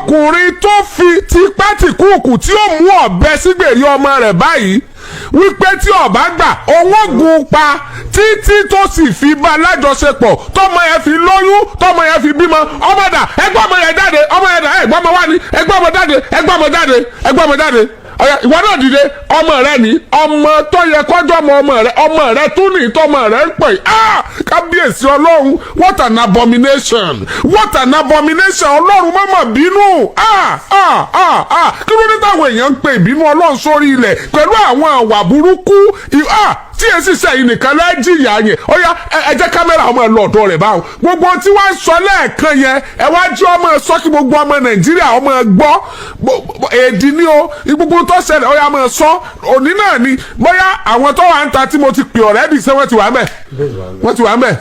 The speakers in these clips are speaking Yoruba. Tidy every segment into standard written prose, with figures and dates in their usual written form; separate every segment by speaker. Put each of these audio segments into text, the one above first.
Speaker 1: Ọkùnrin tó fi tipátìkúùkù tí ó mú ọ̀bẹ sígbèrí ọmọ rẹ̀ báyìí wípé tí ọba gbà òun ó gun pa, títí tó sì fi bá lájọṣepọ̀, tọmọ yẹn fi lóyún, tọmọ yẹn fi bímọ. Ọmọ dà? Ẹgbẹ́ ọmọ yẹn jáde. Ọmọ yẹn dà? Ẹgbẹ́ ọmọ wá ní. Ẹgbẹ́ ọmọ jáde, ẹgbẹ́ ọmọ jáde, ẹgbẹ́ ọmọ jáde. Ọ̀yá, ìwọ náà dìde. Ọmọ rẹ ní, ọmọ tó yẹ kọjọ́ ọmọ, ọmọ rẹ, ọmọ rẹ tún ní tọmọ rẹ ń pè. Ah, kábíyèsí Ọlọ́run! What an abomination! What an abomination! Ọlọ́run, má mà bínú. Ah, ah, ah, ah! Kí ló dé táwọn èèyàn ń pe ìbínú Ọlọ́run sórí ilẹ̀ pẹ̀lú àwọn àwà burúkú? Ah, tí èsì sẹ́yìn nìkan lẹ́jìyà yẹn. Ó yá, ẹ jẹ́ kámẹ́rà ọmọ ẹ lọ ọ̀dọ̀ rẹ̀ báwọn. Gbogbo tí wọ́n ń sọ lẹ́ẹ̀kan yẹn, ẹ wá jí ọmọ sọ kí gbogbo ọmọ Nàìjíríà ọmọ gbọ́. Èdè ní o, gbogbo tó ṣẹlẹ̀, ó yá, máa sọ. Òní náà ni bóyá àwọn tó wà ń ta tí mo ti pè already, ṣé wọ́n ti wà mẹ́? Wọ́n ti wà mẹ́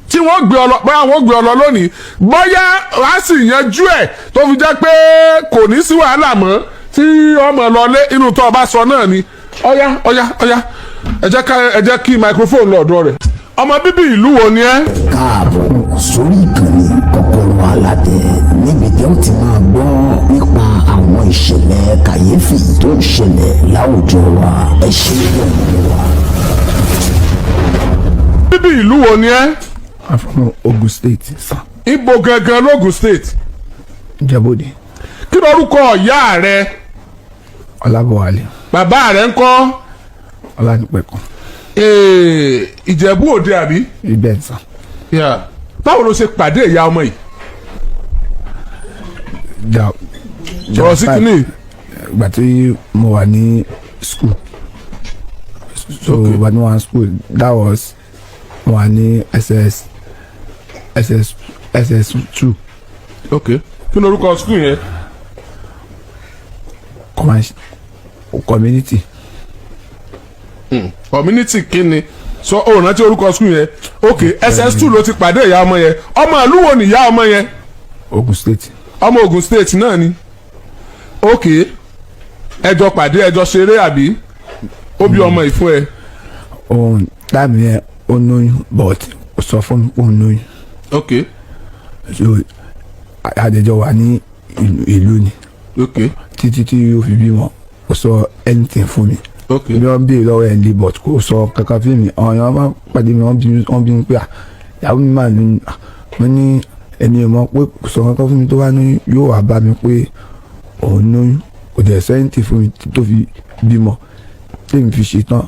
Speaker 1: tí wọ́n gbé ọ lọ. Bóyá wọ́n gbé ọ lọ lónìí, bóyá wàá sì yanjú ẹ̀ tó fi jẹ́ pé kò ní sí wàhálà mọ́ tí ọmọ lọlé inú tó ọba sọ náà ni. Ọ̀yá, ọ̀yá, ọ̀yá, ẹ jẹ́ kí microphone lọ ọ̀dọ̀ rẹ̀. Ọmọ bíbí ìlú wo ni ẹ́?
Speaker 2: Káàbọ̀ sórí ìkànnì Kọ́kọ́rọ́ Alátẹ, níbi tí ó ti máa gbọ́ nípa àwọn ìṣẹ̀lẹ̀ kàyéfì tó ń ṣẹlẹ̀ láwùjọ wa. Ẹ ṣe é wa.
Speaker 1: Bíbí ìlú wo ni ẹ́?
Speaker 3: I'm from Ogun State, sir.
Speaker 1: Ibo gangan lógun State?
Speaker 3: Ìjẹ̀bú-Òde.
Speaker 1: Kí lorúkọ ìyá rẹ?
Speaker 3: Ọlábọ̀wálé.
Speaker 1: Bàbá rẹ ńkọ́?
Speaker 3: Ọlánìpẹ̀kun.
Speaker 1: Ìjẹ̀bú Òde, àbí?
Speaker 3: Ibẹ̀, sir.
Speaker 1: Yeah. Báwo ló ṣe pàdé ìyá ọmọ yìí? Sọ̀rọ̀ sí kínní.
Speaker 3: Ìgbà tí mo wà ní school. So ìgbà tí mo wà ní school, that was mo wà ní SS SS SS 2.
Speaker 1: Ok, kí lorúkọ school yẹn?
Speaker 3: Community.
Speaker 1: Community kínni sọ? Ó rántí orúkọ school yẹn? Ok, SS 2 ló ti pàdé ìyá ọmọ yẹn. Ọmọ ìlú wo ni ìyá ọmọ yẹn?
Speaker 3: Ogun State.
Speaker 1: Ọmọ Ogun State náà ni. Ok, ẹ jọ pàdé, ẹ jọ ṣeré, àbí ó bí ọmọ ìfún ẹ?
Speaker 3: Òun time yẹn, ó lóyún, but ó sọ fún mi pé òun lóyún. So àdẹjọ wà ní ìlú ni. Títí tí ó fi bímọ, kò sọ anything fún mi. Bí wọ́n béèrè lọ́wọ́ ẹ̀ lé, but kò sọ kankan fún mi. Àwọn èèyàn máa ń pàdé mi, wọ́n bí mi pé, "Ah, ìyàwó mi máa lóyún." Ah, mo ní èmi ò mọ̀ pé kò sọ kankan fún mi. Tó bá ní yóò wá bá mi pé òun lóyún, kò dẹ̀ sọ anything fún mi tó fi bímọ, tèmi fi ṣe tán.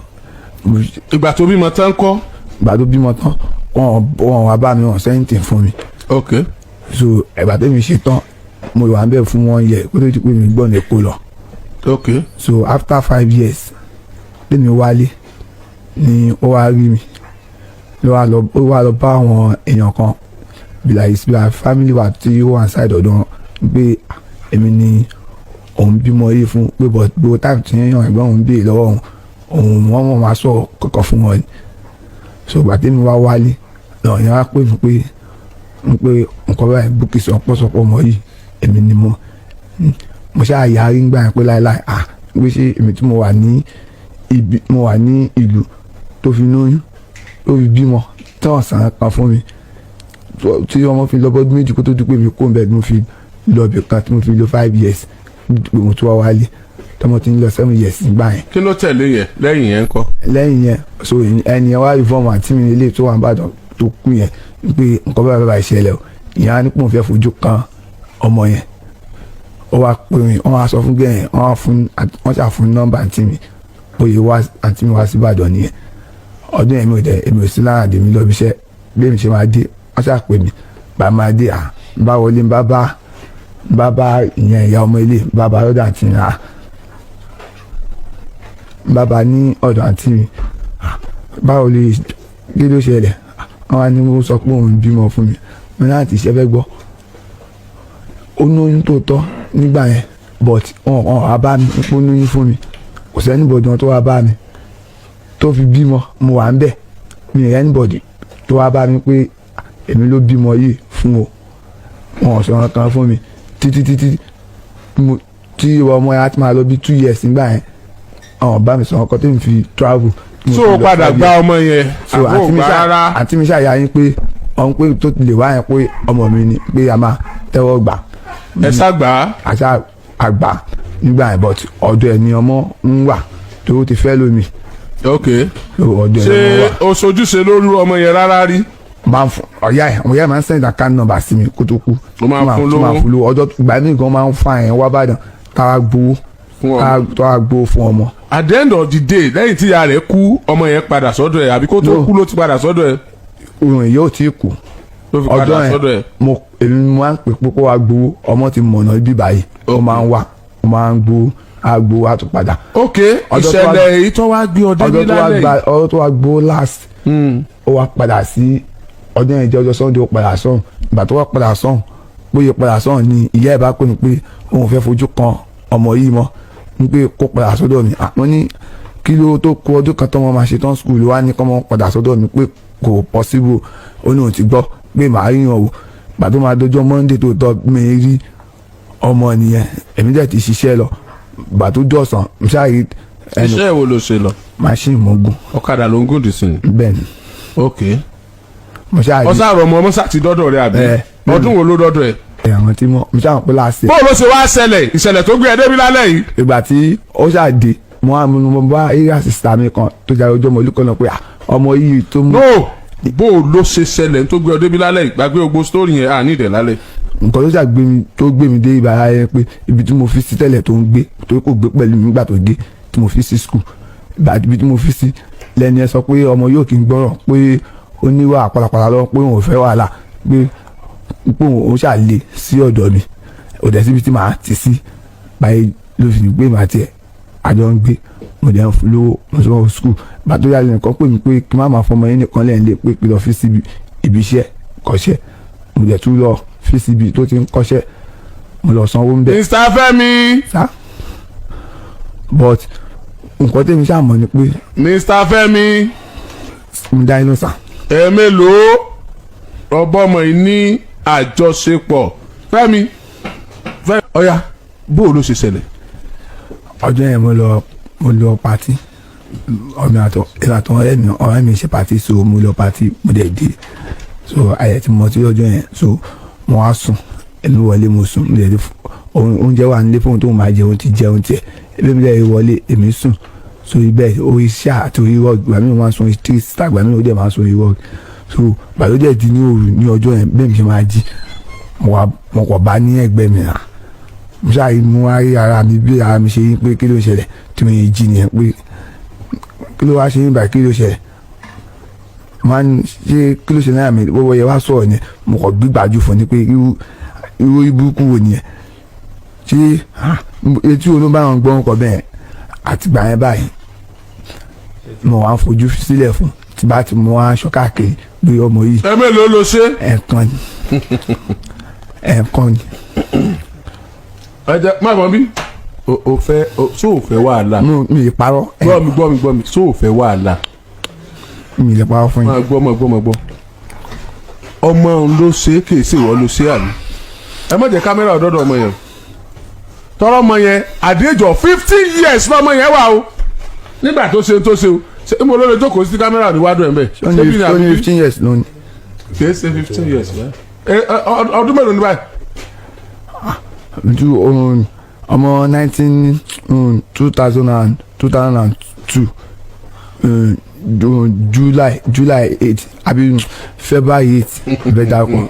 Speaker 1: Ìgbà tó bímọ tán kọ́?
Speaker 3: Ìgbà tó bímọ tán, wọ́n wá bá mi, wọ́n sọ anything fún mi. So ìgbà tèmi ṣe tán, mo wà ń bẹ̀ fún 1 year kó tó di pé mi gbọ́n Èkó lọ. So after 5 years, tèmi wálé ni ó wá rí mi, ló wá lọ, ó wá lọ bá àwọn èèyàn kan, be like be like family wa tí ó wà inside ọ̀dọ̀ wọn, pé èmi ni òun bímọ yìí fún, pé but gbogbo time tí èèyàn ẹ̀gbọ́n òun béèrè lọ́wọ́ òun, òun wọ́n mọ̀ máa sọ kọ̀kọ̀ fún wọn ni. So ìgbà tèmi wá wálé lọ́wọ́ yẹn, wá pè mí pé nǹkan báyìí, Bukky sọ pọ́sọpọ́ ọmọ yìí, èmi ni mo ṣáà yarí ń gbà yẹn pé láéláé, ah, pé ṣé èmi tí mo wà ní ibi, mo wà ní ìlú tó fi lóyún, tó fi bímọ, tí wọ́n sàn kan fún mi, tí ọmọ fi lọ bọ́dún 2 kó tó di pé mi kó ń bẹ̀, tí mo fi lọ ibì kan, tí mo fi lọ 5 years, pé mo tún wá wálé, tọmọ ti ń lọ 7 years nígbà yẹn.
Speaker 1: Kí ló tẹ̀lé yẹn? Lẹ́yìn yẹn ńkọ́?
Speaker 3: Lẹ́yìn yẹn, so ẹni yẹn wá inform àǹtí mi ilé tó wà ní Ìbàdàn tó kú yẹn pé nǹkan báyìí báyìí ṣẹlẹ̀ o. Ìyẹn á ní pé òun fẹ́ fojú kan ọmọ yẹn. Ó wá pè mí, wọ́n wá sọ fún gẹ̀yìn, wọ́n wá fún, wọ́n ṣà fún nọ́mbà àǹtí mi. Bóyá wá àǹtí mi wá sí Ìbàdàn nìyẹn. Ọdún yẹn, mi ò dẹ̀, èmi ò sí lára àdè mi lọ bí iṣẹ́. Bí èmi ṣe máa dé, wọ́n ṣà pè mí, bá máa dé, à ń bá wọlé, ń bá bá ìyẹn ìyá ọmọ ilé, ń bá bá lọ́dọ̀ àǹtí mi, à ń bá bá ní ọ̀dọ̀ àǹtí mi. Báwo lè, kí ló ṣẹlẹ̀? Wọ́n wá ní mo sọ pé òun bímọ fún mi. Mo ní àǹtí, ṣe fẹ́ gbọ́? Ó lóyún tó tọ́ nígbà yẹn, but wọn wá bá mi pé ó lóyún fún mi. Kò sí anybody wọn tó wá bá mi tó fi bímọ. Mo wà ń bẹ̀, mi ì rí anybody tó wá bá mi pé èmi ló bímọ yìí fún o. Wọn ò sọ̀rọ̀ kan fún mi títí títí tí ọmọ yẹn á ti máa lọ bí 2 years nígbà yẹn. Àwọn bá mi sọ̀rọ̀ kan tó ń fi travel.
Speaker 1: So o padà gba ọmọ yẹn?
Speaker 3: So
Speaker 1: àbó
Speaker 3: àǹtí mi
Speaker 1: gbà
Speaker 3: ṣá
Speaker 1: rárá?
Speaker 3: Àǹtí mi ṣàyà yín pé ọ̀hún pé tó lè wá yẹn pé ọmọ mi ni, pé a máa tẹ́wọ́ gbà.
Speaker 1: Ẹ ṣàgbà.
Speaker 3: Àṣà àgbà nígbà yẹn, but ọ̀dọ̀ ẹ̀ ni ọmọ ń wà tó ti fẹ́ lómi. So ọ̀dọ̀ ẹ̀
Speaker 1: Ṣé
Speaker 3: ni ọmọ wà.
Speaker 1: o sojúṣe lórí ọmọ yẹn rárá rí?
Speaker 3: Máa ń fún ọ̀yá ẹ̀, ọ̀yá ẹ̀ máa ń send account number sí mi kó tó kú.
Speaker 1: Ó máa ń fún
Speaker 3: Tó máa
Speaker 1: lówó.
Speaker 3: fún lówó. Ọjọ́ ìgbà míì gan máa ń fa ẹ̀ wá bàdàn káwá gbowó.
Speaker 1: Fún ọmọ.
Speaker 3: Káwá gbowó fún ọmọ.
Speaker 1: At the end of the day, lẹ́yìn tí ìyá rẹ̀ kú, ọmọ yẹn padà sọ́dọ̀ ẹ̀, àbí kó tó
Speaker 3: No.
Speaker 1: kú ló ti padà sọ́dọ̀ ẹ̀?
Speaker 3: Òun yóò tí kú.
Speaker 1: Ló fi
Speaker 3: Ọjọ́
Speaker 1: padà
Speaker 3: yẹn
Speaker 1: sọ́dọ̀ ẹ̀.
Speaker 3: mo èmi mo máa ń pè pé kó wá gbowó. Ọmọ ti mọ̀nà ibi báyìí, ó máa ń wá, ó máa ń gbowó, á gbowó, á tún padà. Ọjọ́ tó wá-
Speaker 1: Ìṣẹ̀lẹ̀ èyí tó wá gbé ọdẹ ní
Speaker 3: Ọjọ́ tó wá
Speaker 1: lálẹ́
Speaker 3: gba
Speaker 1: yìí.
Speaker 3: ọjọ́ tó wá gbowó last, ó wá padà sí ọdún yẹn jẹ́ ọjọ́ Sunday. Ó padà sọ́hùn. Ìgbà tó wá padà sọ́hùn, bóyá padà sọ́hùn ni ìyá ẹ̀ bá pè mí pé òun fẹ́ fojú kan ọmọ yìí mọ́, ń pé kó padà sọ́dọ̀ mi. Àmọ́ ní kí ló tó kú ọdún kan tó wọ́n máa ṣe tán school wá ní kọ́ mọ́ padà sọ́dọ̀ mi, pé kò possible. Ó ní òun ti gbọ́ pé màá rí wọn o. Ìgbà tó máa dọjọ́ Monday tó tọ́ mi rí ọmọ nìyẹn. Èmi dẹ̀ ti ṣiṣẹ́ lọ. Ìgbà tó dọ̀sán, mo ṣáà rí ẹnu.
Speaker 1: Iṣẹ́ wo ló ṣe lọ?
Speaker 3: Machine mo gùn.
Speaker 1: Ọ̀kadà ló ń gùn dì sí ni.
Speaker 3: Bẹ́ẹ̀ ni. Mo ṣáà rí.
Speaker 1: Ọ̀sán àrọ̀ ọmọ ọmọ sá ti dọ́dọ̀ rẹ̀, àbí?
Speaker 3: Ẹ.
Speaker 1: Ọdún wo ló dọ́dọ̀ ẹ̀?
Speaker 3: Ẹ̀wọ̀n tí mo ṣáà pé láàṣẹ.
Speaker 1: Bó ló ṣe wá ṣẹlẹ̀, ìṣẹ̀lẹ̀ tó gbé ẹ débi lálẹ́ yìí?
Speaker 3: Ìgbà tí ó ṣáà dé, mo wá mo bá area sister mi kan tó jáde ojú ọmọ olùkọ́ náà pé, ah, ọmọ yìí tó mú.
Speaker 1: No, bó ló ṣe ṣẹlẹ̀ tó gbé ọ débi lálẹ́ yìí? Gbàgbé gbogbo story yẹn, à ní ìdẹ̀ lálẹ́.
Speaker 3: Nǹkan tó ṣáà gbé mi, tó gbé mi dé ibà yẹn, pé ibi tí mo fi sí tẹ́lẹ̀ tó ń gbé, tó kò gbé pẹ̀lú mi nígbà tó dé, tí mo fi sí school, ìgbà ibi tí mo fi sí lẹ́ni ẹ sọ pé ọmọ yóò kí n gbọ́ràn, pé ó níwà pàlàpàlà lọ, pé òun ò fẹ́ wàhálà, pé òun ṣáà lè sí ọ̀dọ̀ mi, ò dẹ̀ síbi tí màá ti sí báyìí. Ló fi gbé màá tiẹ̀ àjọ ń gbé, mo dẹ̀ ń fún lówó, mo sọ fún school. Ìgbà tó yára nìkan pè mí pé kí má máa fọmọ yín nìkan lẹ́yìn lé, pé kí lọ fi síbi ibi iṣẹ́ kọ́ṣẹ́. Mo dẹ̀ tún lọ fi síbi tó ti ń kọ́ṣẹ́, mo lọ sanwó ń bẹ̀.
Speaker 1: Mr. Fẹ́mi.
Speaker 3: Sá, but nǹkan tẹ́mi ṣáà mọ̀ ni pé
Speaker 1: Mr. Fẹ́mi.
Speaker 3: Mo dá inú sà.
Speaker 1: Ẹ̀ẹ́mélòó ọbọ̀mọ̀ yìí ní àjọṣepọ̀, Fẹ́mi? Fẹ́mi, ọ̀ya, bó ló ṣe ṣẹlẹ̀?
Speaker 3: Ọjọ́ yẹn mo lọ party. Ọmọ àtọ ìlànà ọ̀rẹ́ mi ṣe party, so mo lọ party, mo dẹ̀ dé. So ayẹ̀ tí mo ti lọ́jọ́ yẹn, so mo wá sùn. Èmi wọlé, mo sùn, mo dẹ̀ dé. Oúnjẹ wà nílé fóun tó máa jẹun, ti jẹun tiẹ̀. Èmi dẹ̀ wọlé, èmi sùn so ibẹ̀ orí ṣáà àti orí rug. Ìgbà mi máa ń sun three star, ìgbà mi ò dẹ̀ máa ń sun orí rug. So ìgbà tó dẹ̀ di ní òru ní ọjọ́ yẹn, bẹ́ẹ̀ mi ṣe máa jí, mo wá mo kọ̀ bá ní ẹ̀gbẹ́ mi rà. Mo ṣáà rí, mo wá rí ara mi bí ara mi ṣe yí, pé kí ló ṣẹlẹ̀ tí mo yẹ jí nìyẹn, pé kí ló wá ṣe yín báyìí, kí ló ṣẹlẹ̀ máa ń ṣe, kí ló ṣe náà mi bọ́wọ́ yẹ wá sọ̀rọ̀ yẹn. Mo kàn gbígbàjú fún ni pé irú ibùkún wo nìyẹn? Ṣé etí wo ló bá wọn gbọ́ nǹkan bẹ́ẹ̀? Àtìgbà yẹn báyìí, mo wá ń fojú sílẹ̀ fún tí bá ti mú aṣọ káàkiri bí ọmọ yìí.
Speaker 1: Ẹ̀ẹ́mélòó ló ṣe?
Speaker 3: Ẹ̀ẹ̀kan ni, ẹ̀ẹ̀kan ni.
Speaker 1: Ẹ jẹ́ má bọ̀ bí o fẹ́ o ṣó o fẹ́ wàhálà?
Speaker 3: Mi ì parọ́.
Speaker 1: Gbọ́ mi, gbọ́ mi, gbọ́ mi, ṣó o fẹ́ wàhálà?
Speaker 3: Mi ì lè parọ́ fún yín.
Speaker 1: Máa gbọ́, máa gbọ́, máa gbọ́. Ọmọ òun ló ṣe é, kì í ṣe ìwọ ló ṣe é, àmì ẹ má jẹ́ kámẹ́rà ọ̀dọ́dọ̀ ọmọ yẹn tọrọ. Ọmọ yẹn, at the age of 15 years lọmọ yẹn wà o nígbà tó ṣe tó ṣe o. Ṣé mo ló lè jókòó sí kámẹ́rà níwájú ẹ̀ ń bẹ̀?
Speaker 3: Ó ní ó ní 15 years lónìí.
Speaker 1: Kì í ṣe 15 years báyìí. Ọdún mélòó ni báyìí?
Speaker 3: Ju ọmọ nineteen 2002, July 8 àbí February 8 bẹ́ẹ̀ dákun.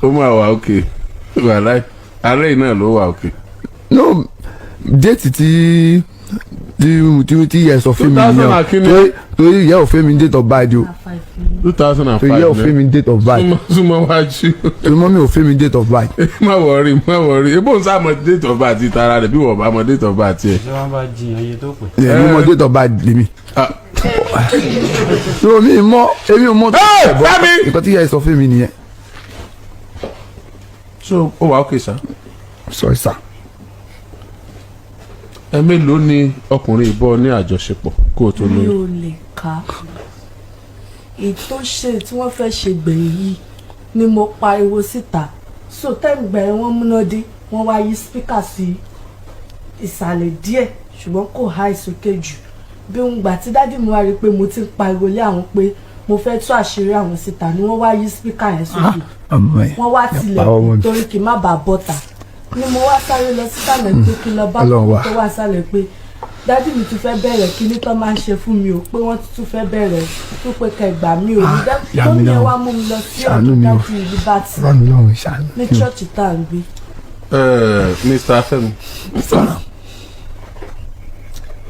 Speaker 1: Ó máa wà òkè wàhálà alẹ́ yìí náà ló wà òkè.
Speaker 3: No, date tí yẹ sọ fún mi
Speaker 1: 2000
Speaker 3: nìyẹn
Speaker 1: and
Speaker 3: o.
Speaker 1: kíni?
Speaker 3: Torí yẹ ò fẹ́ mi date of birth o.
Speaker 1: 2005.
Speaker 3: Torí yẹ ò fẹ́ mi date of birth.
Speaker 1: Súnmọ́ wájú.
Speaker 3: Torí mummy ò fẹ́ mi date of birth.
Speaker 1: Má worry, má worry. Ebó ń sá mọ date of birth ti tara rẹ̀ bí wọ́n bá mọ date of birth tiẹ̀.
Speaker 4: Ṣé wọ́n bá jiyàn iye tó pè?
Speaker 3: Èmi mọ date of birth lèmi.
Speaker 1: Ah.
Speaker 3: So mi mọ, èmi ò mọ.
Speaker 1: Hey, Fẹ́mi!
Speaker 3: Nǹkan tí yẹ sọ fún mi nìyẹn.
Speaker 1: So ó wà ókè sá.
Speaker 3: Sorry sir.
Speaker 1: Ẹ mélòó ni ọkùnrin ìbọn ní àjọṣepọ̀ kó o tó
Speaker 5: Mi
Speaker 1: lóyún?
Speaker 5: ò lè kà á. Èyí tó ṣe tí wọ́n fẹ́ ṣe gbẹ̀yìn yìí ni mo pariwo síta. So time gbẹ̀yìn, wọ́n múná dé, wọ́n wá yí speaker sí ìsàlẹ̀ díẹ̀, ṣùgbọ́n kò high sókè jù. Bí ń gbà tí daddy mi wá rí i pé mo ti ń pariwo lé àwọn pé Mo fẹ́ tú àṣírí àwọn síta ni wọ́n wá yí speaker yẹn sókè.
Speaker 3: Ọmọ yẹn
Speaker 5: Wọ́n wá
Speaker 3: pa ọmọ
Speaker 5: tilẹ̀
Speaker 3: mi.
Speaker 5: torí kí n má bàa bọ́ta ni mo wá sáré lọ sísàlẹ̀ pé kí n lọ bá
Speaker 3: Ọlọ́run wà.
Speaker 5: tó wá sálẹ̀ pé daddy mi tún fẹ́ bẹ̀rẹ̀ kíní tó máa ń ṣe fún mi o, pé wọ́n tún fẹ́ bẹ̀rẹ̀ tó pé kẹgbà mi ò ní
Speaker 3: Yà
Speaker 5: tó
Speaker 3: mí
Speaker 5: ní ẹ
Speaker 3: lọ́rùn.
Speaker 5: wá mú mi lọ sí
Speaker 3: Ṣàánú
Speaker 5: ọ̀dọ̀
Speaker 3: mi o.
Speaker 5: Daddy Liberty
Speaker 3: Rán mi lọ́rùn, ṣàánú
Speaker 5: ní
Speaker 3: mi o.
Speaker 5: church tá à ń gbé.
Speaker 1: Mr. Fẹ́mi,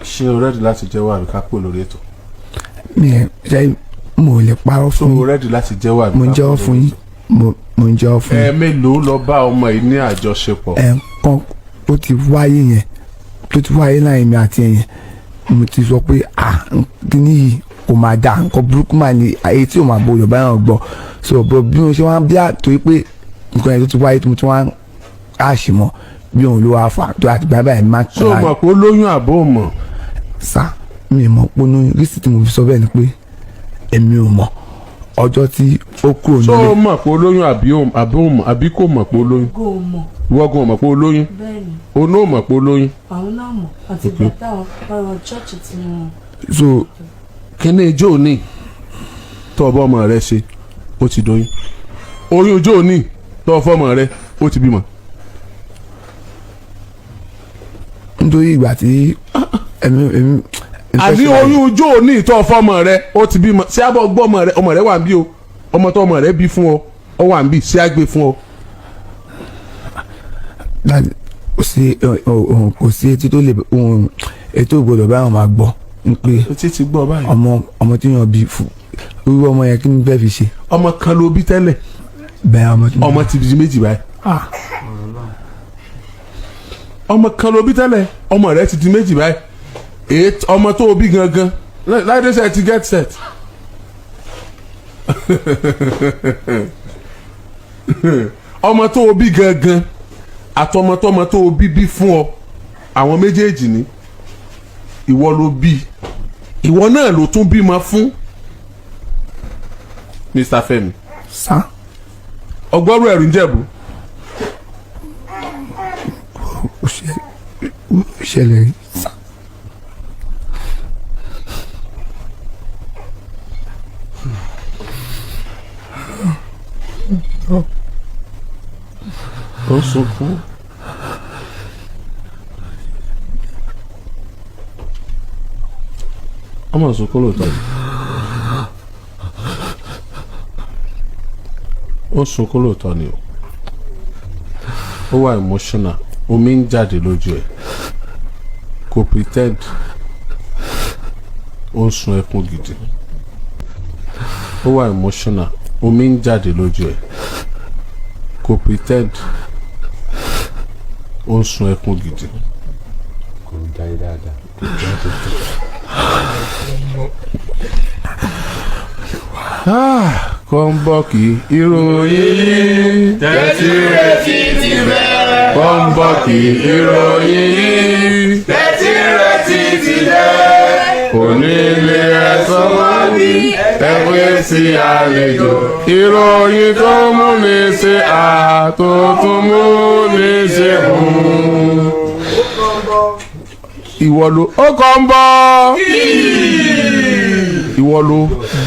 Speaker 1: ṣé o ready láti jẹ́wọ́ àbí ká kúrò lórí ètò?
Speaker 3: Mi ẹ ṣe, mo lè parọ́
Speaker 1: So
Speaker 3: fún
Speaker 1: o
Speaker 3: yín.
Speaker 1: ready láti jẹ́wọ́ àbí
Speaker 3: Mo ń
Speaker 1: ká
Speaker 3: jẹ́wọ́
Speaker 1: kúrò
Speaker 3: fún
Speaker 1: lórí
Speaker 3: yín, mo ń jẹ́wọ́ fún
Speaker 1: ẹ
Speaker 3: yín.
Speaker 1: mélòó lọ bá ọmọ yìí ní àjọṣepọ̀?
Speaker 3: Ẹ̀ẹ̀kan tó ti wáyé yẹn, tó ti wáyé láàrin mi àti ẹ̀yẹn, mo ti sọ pé, ah, kíní yìí kò máa dà, nǹkan burúkú máa ní ayé tí ò máa gbọdọ̀ báyọ̀ gbọ́. So bro, bí mo ṣe wá bí a torí pé nǹkan yẹn tó ti wáyé tí mo ti wá ń káàṣì mọ́ bí òun ló wá fà tó àti bàbá ẹ̀ máa
Speaker 1: Ṣé o mọ̀ pé ó lóyún àbó mọ̀?
Speaker 3: Sá, mi ò mọ̀ pé reason tí mo fi sọ bẹ́ẹ̀ ni pé èmi ò mọ̀ ọjọ́ tí ó kúrò
Speaker 1: Ṣé o
Speaker 3: nílé.
Speaker 1: mọ̀ pé ó lóyún àbí ò mọ̀, àbí kò mọ̀ pé ó lóyún?
Speaker 5: Kò mọ̀.
Speaker 1: Ìwọ́gun ò mọ̀ pé ó lóyún?
Speaker 5: Bẹ́ẹ̀ ni.
Speaker 1: O náà mọ̀ pé ó lóyún?
Speaker 5: Àwọn náà mọ̀ àti ìgbà táwọn ọ̀rọ̀ church tí wọ́n.
Speaker 3: So
Speaker 1: Kíní ijó ní tó o bá ọmọ rẹ ṣe, ó ti doyún. Oyún ijó ní tó o fọmọ rẹ, ó ti bímọ.
Speaker 3: Nítorí ìgbà tí èmi
Speaker 1: Àní oyún ijó ní tó o fọmọ rẹ, ó ti bímọ. Ṣé àbọ̀ gbọ́ ọmọ rẹ? Ọmọ rẹ wà ń bí o. Ọmọ tó ọmọ rẹ bí fún ọ, ọ wà ń bí. Ṣé á gbé fún ọ?
Speaker 3: Láti kò sí kò sí etí tó lè ohun ètò ìgbọ́dọ̀ báwọn máa gbọ́ ń pé
Speaker 1: Etí ti gbọ́ báyìí.
Speaker 3: Ọmọ tí yàn bí fún irú ọmọ yẹn, kí ni fẹ́ fi ṣe?
Speaker 1: Ọmọ kan ló bí tẹ́lẹ̀.
Speaker 3: Bẹ́ẹ̀, ọmọ tí
Speaker 1: Ọmọ ti di méjì báyìí.
Speaker 3: Ah.
Speaker 1: Ọmọ kan ló bí tẹ́lẹ̀, ọmọ rẹ ti di méjì báyìí. Èyí ọmọ tó o bí gangan láìdé set get set. Ọmọ tó o bí gangan àtọmọtọmọ tó o bí bí fún ọ, àwọn méjèèjì ni ìwọ ló bí, ìwọ náà ló tún bímọ fún, Mr. Fẹ́mi.
Speaker 3: Sá.
Speaker 1: Ọgbọ́rú ẹ̀rù ń jẹ̀bù.
Speaker 3: Ó ṣẹlẹ̀ rí sá.
Speaker 1: Ó ń sunkún. Ọmọ sunkún lóòótọ́ ni. Ó ń sunkún lóòótọ́ ni o. Ó wà emotional, omi ń jáde lójú ẹ̀, kò pretend. Ó ń sun ẹkún gidi. Ó wà emotional, omi ń jáde lójú ẹ̀, kò pretend. Ó ń sun ẹkún gidi.
Speaker 4: Kò jáde dáadáa, kò jáde tó.
Speaker 1: Kọ́ńbọ́ọ̀kì ìròyìn yìí tẹ́tí retí ti bẹ̀rẹ̀. Kọ́ńbọ́ọ̀kì ìròyìn yìí tẹ́tí retí ti dé. Onílé ẹ̀sọ́ wá ní ẹ̀wé sí àlejò. Ìròyìn tó mú ní ṣe àtòtún mú ní ṣe hùn. Ìwọ ló ó kàn ń bọ̀. Ìwọ ló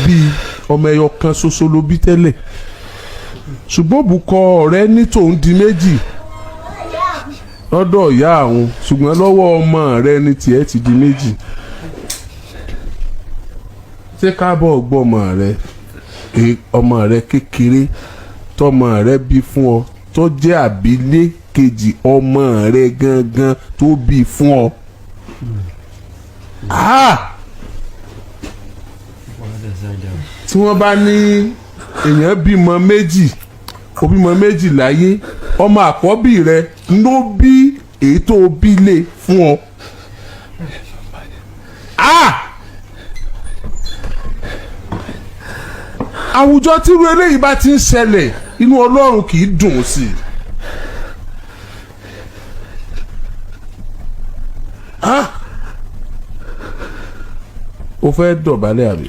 Speaker 1: bí ọmọ ẹyọ kan ṣoṣo ló bí tẹ́lẹ̀, ṣùgbọ́n òbúkọ rẹ ní tòun di méjì lọ́dọ̀ ìyá àwọn, ṣùgbọ́n lọ́wọ́ ọmọ rẹ ní tiẹ̀ ti di méjì. Ṣé káàbọ̀ gbọ́ ọmọ rẹ, ọmọ rẹ kékeré tọmọ rẹ bí fún ọ, tó jẹ́ àbílé kejì ọmọ rẹ gangan tó bí fún ọ? Ah! Tí wọ́n bá ní èèyàn bímọ méjì, ó bímọ méjì láyé, ọmọ àkọ́bí rẹ ló bí èyí tó bí lé fún ọ. Ah! Àwùjọ tírú eléyìí bá ti ń ṣẹlẹ̀, inú Ọlọ́run kì í dùn sí i. Ah! O fẹ́ dọ̀bálẹ̀ àbí?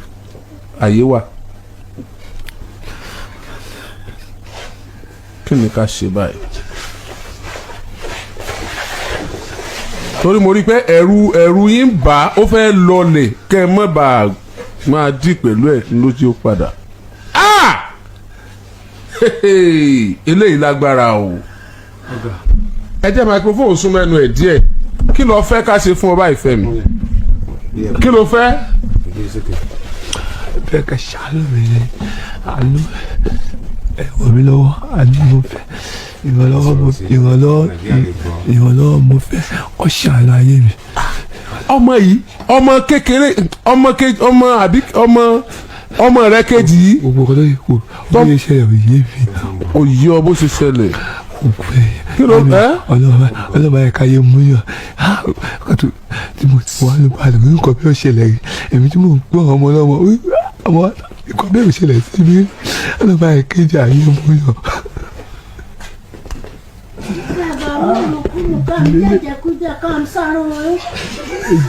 Speaker 1: Àyè wà. Kí ni ká ṣe báyìí? Torí mo rí i pé ẹ̀rù yín bà á, ó fẹ́ lọlẹ̀ kẹ́ ẹ mọ́ bá a Máa dì pẹ̀lú ẹ̀ lójú ó padà. Ah! Eléyìí lágbára o. Ẹ jẹ́ microphone súnmọ́ ẹnu ẹ̀ díẹ̀. Kí ló fẹ́ ká ṣe fún ọ báyìí, Fẹ́mi? Kí ló fẹ́?
Speaker 3: Fẹ́ kẹ́ ṣàánú mi ni, àánú, ẹ ràn mí lọ́wọ́. Àánú mo fẹ́, ìrànlọ́wọ́ mo, ìrànlọ́wọ́, ìrànlọ́wọ́ mo fẹ́, kó ṣàánú ayé mi.
Speaker 1: Ọmọ yìí, ọmọ kékeré, ọmọ kejì, ọmọ àbí ọmọ ọmọ rẹ kejì yìí.
Speaker 3: Gbogbo nǹkan tó yẹ kó bó ṣe ṣẹlẹ̀ ò yé mi.
Speaker 1: Ò yí ọ bó ṣe ṣẹlẹ̀. Kí ló ẹ́?
Speaker 3: Ọlọ́mọ yẹ ká yé mú yàn kátó tí mo ti wà nípa àlọ́, nǹkan bí ó ṣẹlẹ̀ rí. Èmi tí mò ń gbọ́ ọmọ ọlọ́mọ ọmọ, nǹkan bí ó ṣẹlẹ̀ sí mi. Ọlọ́mọ yẹ kéde àyè mú yàn.
Speaker 6: Bàbá múlùkúlù kan jẹjẹkújẹ kan sọrun wọn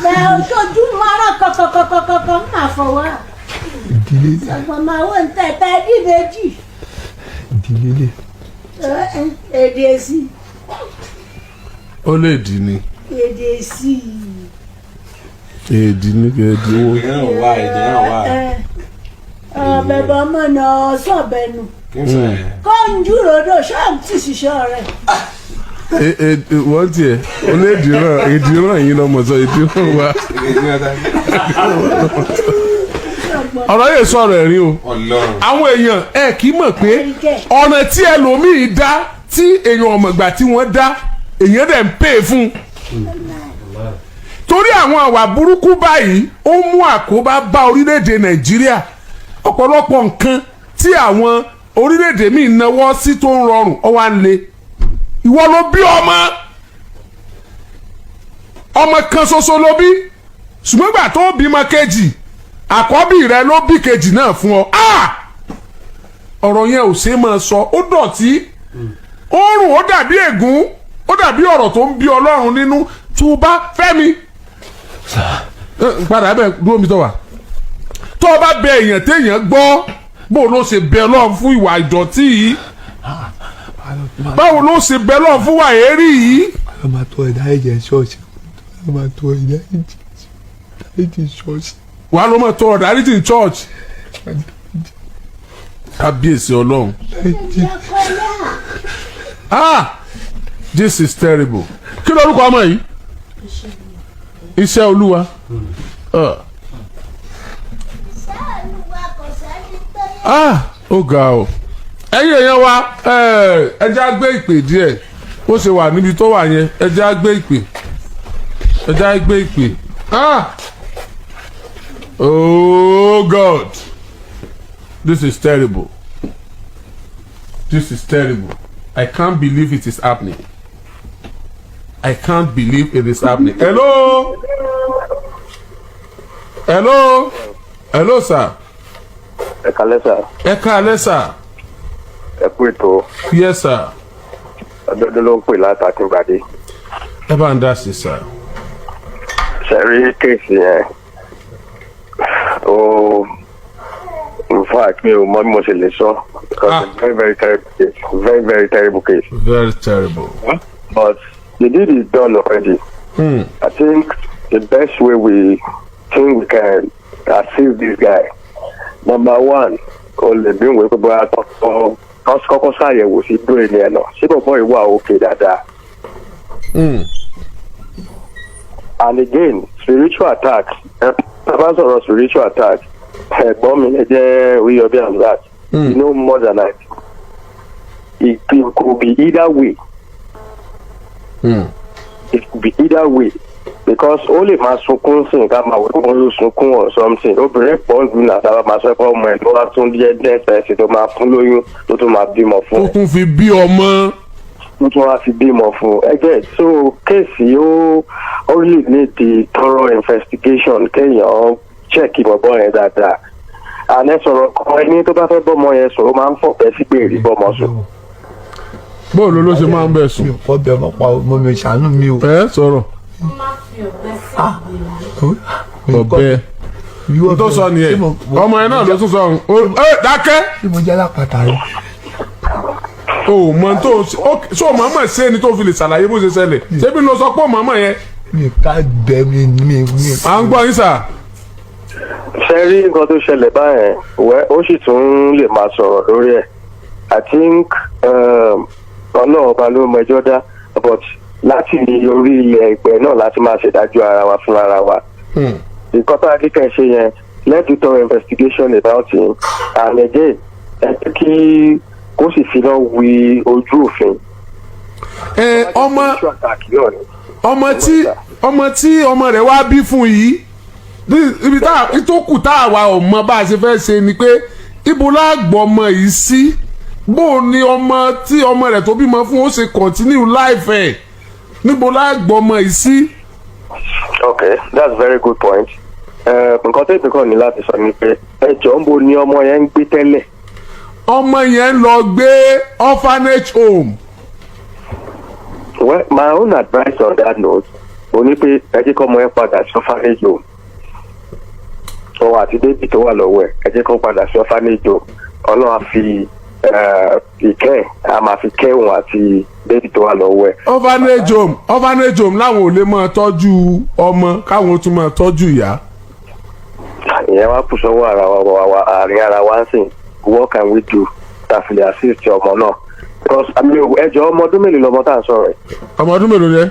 Speaker 6: bẹ́ẹ̀ ojú mọ́rọ̀ kọ̀kọ̀kọ̀kọ̀kọ̀ máa fọwọ́
Speaker 3: Ìdílé.
Speaker 6: Ṣùgbọ́n máa wọ́n ń tẹ̀tẹ̀ ní méjì.
Speaker 3: Ìdílé lè.
Speaker 6: Èdè sí.
Speaker 1: Ó lè dì ní.
Speaker 6: Èdè sí.
Speaker 1: Èdì ní èdì owó.
Speaker 4: Èdè náà wà, èdè náà wà.
Speaker 6: Ọbẹ̀ bọ́ mọ̀ náà sọ̀bẹ̀nu kó ń júròdò ṣáà tí ṣiṣẹ́ rẹ̀.
Speaker 1: Wọ́n tiẹ̀ ó lè dì ràn, èdì ràn yín lọ́mọ sọ èdì ràn wá. Ọ̀rọ̀ yìí sọ̀rọ̀ ẹ̀rín o.
Speaker 4: Ọlọ́run.
Speaker 1: Àwọn èèyàn ẹ kì í mọ̀ pé ọ̀nà tí ẹlòmíì dá tí èèyàn ọ̀mọ̀gbà tí wọ́n dá, èèyàn dẹ̀ ń pè é fún un torí àwọn àwà burúkú báyìí, ó mú àkóbá bá orílẹ̀-èdè Nàìjíríà. Ọ̀pọ̀lọpọ̀ nǹkan tí àwọn orílẹ̀-èdè míì náwó sí tó ń rọrùn, ó wá ń le. Ìwọ ló bí ọmọ, ọmọ kan ṣoṣo ló bí, ṣùgbọ́n ìgbà tó bímọ kejì, àkọ́bí rẹ ló bí kejì náà fún ọ. Ah! Ọ̀rọ̀ yẹn ò ṣe é máa sọ. Ó dọ̀tí, ó rùn, ó dàbí ègún, ó dàbí ọ̀rọ̀ tó ń bí Ọlọ́run nínú. Tó bá Fẹ́mi padà bẹ́ẹ̀ dúró mi tó wà, tó o bá bẹ èèyàn téèyàn gbọ́, bó ló ṣe bẹ Ọlọ́run fún ìwà ìdọ̀tí yìí? Báwo ló ṣe bẹ Ọlọ́run fún ìwà èérí yìí?
Speaker 3: Ọlọ́mọ máa tó ẹ̀dá ẹ̀jẹ̀ ṣọ́ọ̀ṣì, ọlọ́mọ máa tó ẹ̀dá ẹ̀jẹ̀ ṣọ́ọ̀ṣì.
Speaker 1: Wàá ló mọ̀ tó ọ̀dà ní church. Kábíyèsí Ọlọ́run. Ah, this is terrible. Kí lorúkọ ọmọ yìí? Iṣẹ́ Olúwa. Ah, ó ga o. Ẹ̀yin èèyàn wa, ẹ jẹ́ á gbé ìpè díẹ̀. Ó ṣe wà níbi tó wà yẹn, ẹ jẹ́ á gbé ìpè, ẹ jẹ́ á gbé ìpè. Ah, oh God, this is terrible, this is terrible. I can't believe it is happening. I can't believe it is happening. Hello, hello, hello, sir.
Speaker 7: Ẹ kalẹ́ sà.
Speaker 1: Ẹ káalẹ́ sir.
Speaker 7: Ẹ kú ètò.
Speaker 1: Yes, sir.
Speaker 7: Ọdọọdún ló ń pè látàkùngbàdé.
Speaker 1: Ẹ bá ń dá sí, sir.
Speaker 7: Ṣẹ̀rí case yẹn ó, in fact, mi ò mọ bí mo ṣe lè sọ because
Speaker 1: Ah.
Speaker 7: it's very very terrible case, very very terrible case.
Speaker 1: Very terrible.
Speaker 7: But the deed is done already. I think the best way we think we can assist this guy, number one, kò lè bí òun pé bóyá tọ́kọ́ kọ́kọ́ ṣàyẹ̀wò sí brain ẹ̀ náà, ṣé bọ̀bọ̀ yìí wà òkè dáadáa. And again, spiritual attack, ẹ bá sọ̀rọ̀ spiritual attack, ẹ̀gbọ́n mi lè jẹ́ Oríyọbí Hamzat. You know more than I do. It could be either way. It could be either way because ó lè máa sunkún sí nǹkan, máa wò ó ló sunkún or something. Obìnrin pọ̀ ń dùn àtàwọn máa sọ pé ọmọ ẹ̀ ló wá tún jẹ́ next person tó máa fún lóyún, tó tún máa bímọ fún
Speaker 1: Ó
Speaker 7: ẹ,
Speaker 1: tún fi bí ọmọ.
Speaker 7: Tó tún wá fi bímọ fún ẹgbẹ́. So case ó really need the thorough investigation, kéèyàn check ìbọ̀bọ̀ yẹn dáadáa. Àná sọ̀rọ̀ kan, ẹni tó bá fẹ́ bọ́mọ yẹn sùn, ó máa ń fọ̀bẹ sígbèrè bọ́mọ sùn.
Speaker 1: Bóòlù ló ṣe máa ń bẹ̀
Speaker 3: Mi
Speaker 1: sùn?
Speaker 3: ò kọ́ bẹ́ẹ̀ mọ́ pa ọmọ mi, ṣàánú mi o.
Speaker 1: Ẹ sọ̀rọ̀.
Speaker 5: Má fi ọ̀bẹ sí ìgbèrè.
Speaker 1: Ọ̀bẹ tó sọ nìyẹn, ọmọ yẹn náà ló tún sọ ọ̀hún. Ẹ dákẹ́.
Speaker 3: Ṣé mo jẹ́ alápàtà rẹ?
Speaker 1: O mọ tó so mọ̀ọ́mọ̀ ṣé ni tó fi lè ṣàlàyé bó ṣe ṣẹlẹ̀? Ṣébi ló sọ pé mọ̀ọ́mọ̀ yẹn?
Speaker 3: Mi ká bẹ mi mi mi.
Speaker 1: À ń gbọ́ yín, sà.
Speaker 7: Ṣe rí nǹkan tó ṣẹlẹ̀ báyẹn wẹ́, ó sì tún lè máa sọ̀rọ̀ lórí ẹ̀. I think Ọlọ́run ọba ló mọ ẹjọ́ dá, but láti orí ilẹ̀ ìpẹ́ náà láti máa ṣèdájọ́ ara wa fún ara wa. Nǹkan tó akíkẹ́ ṣe yẹn, let's do thorough investigation about him, and again, ẹ jẹ́ kí kó sì fi náà wí ojú òfin.
Speaker 1: Ẹ ọmọ
Speaker 7: Spiritual attack náà ni.
Speaker 1: Ọmọ tí ọmọ rẹ̀ wá bí fún yìí ní ibi tá tó kù tá àwa ò mọ bá a ṣe fẹ́ ṣe ni pé ibo lágbọ́ ọmọ yìí sí, bó o ní ọmọ tí ọmọ rẹ̀ tó bímọ fún ó ṣe continue life ẹ̀, níbo lágbọ́ ọmọ yìí sí.
Speaker 7: Okay, that's very good point. Nǹkan tó ìpín ní láti sọ ni pé, ẹ jọ̀ọ́, ń bo ni ọmọ yẹn ń gbé tẹ́lẹ̀?
Speaker 1: Ọmọ yẹn ń lọ gbé orphanage home.
Speaker 7: Well, my own advice on that note ó ní pé ẹ jẹ́ kọ́ ọmọ yẹn padà sí orphanage home, òun àti baby tó wà lọ́wọ́ ẹ̀. Ẹ jẹ́ kó padà sí orphanage home. Ọlọ́run á fi ìkẹ́ ẹ̀, á máa fi kẹ́ òun àti baby tó wà lọ́wọ́ ẹ̀.
Speaker 1: Orphanage home láwọn ò lè máa tọ́jú ọmọ, káwọn tún máa tọ́jú ìyá.
Speaker 7: Ìyẹn wá kù sọ́wọ́ ara wa, àárín ara wa ń sìn. What can we do ta fi lè assist ọmọ náà? Because, I mean, ẹ jọ̀ọ́, ọmọ ọdún mélòó lọmọ tá à ń sọ̀rọ̀ ẹ̀?
Speaker 1: Ọmọ ọdún mélòó rẹ?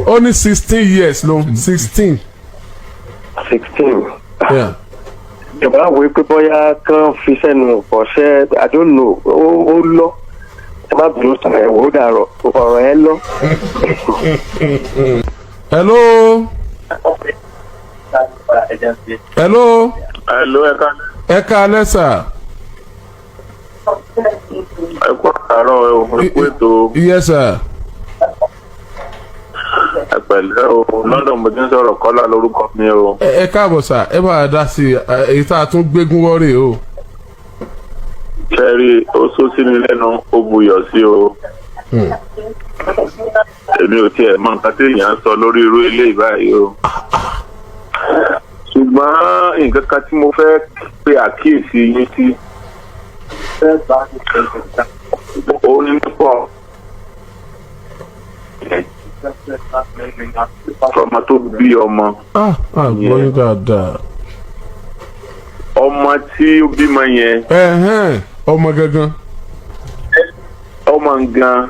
Speaker 1: Ó ní 16 years ló, 16.
Speaker 7: 16. Ìjọba wo pé bóyá kán fi sẹ́nu ọ̀sẹ̀, I don't know. Ó lọ, ẹ má bínú sàn, ẹ wò ó dàrọ̀ ọ̀rọ̀ ẹ lọ.
Speaker 1: Hello, hello.
Speaker 8: Hello, ẹ ká.
Speaker 1: Ẹ káalẹ́, sir.
Speaker 8: Ẹ kú àárọ̀ ẹ, ẹ kú ètò.
Speaker 1: Yes, sir.
Speaker 8: Ẹ pẹ̀lẹ́ o. London mo ti ń sọ̀rọ̀, Kọ́lá lórúkọ mi o.
Speaker 1: Ẹ káàbọ̀, sir. Ẹ bá a dá sí i, èyí tá a tún gbégún wọ́rẹ̀ o.
Speaker 8: Ṣẹ́rí, ó sọ sí mi lẹ́nu, ó buyọ̀ sí o. Èmi ò tiẹ̀ mọ nǹkan tí èèyàn ń sọ lórí irú eléyìí báyìí o. Ṣùgbọ́n nǹkan kan tí mo fẹ́ pe àkíyèsí yín sí, ó ní pọ̀ ọmọ tó bí ọmọ.
Speaker 1: Ah, àgbọ̀ yín dáadáa.
Speaker 8: Ọmọ tí ó bímọ yẹn.
Speaker 1: Ẹ̀hẹ́n, ọmọ gangan.
Speaker 8: Ọmọ gan,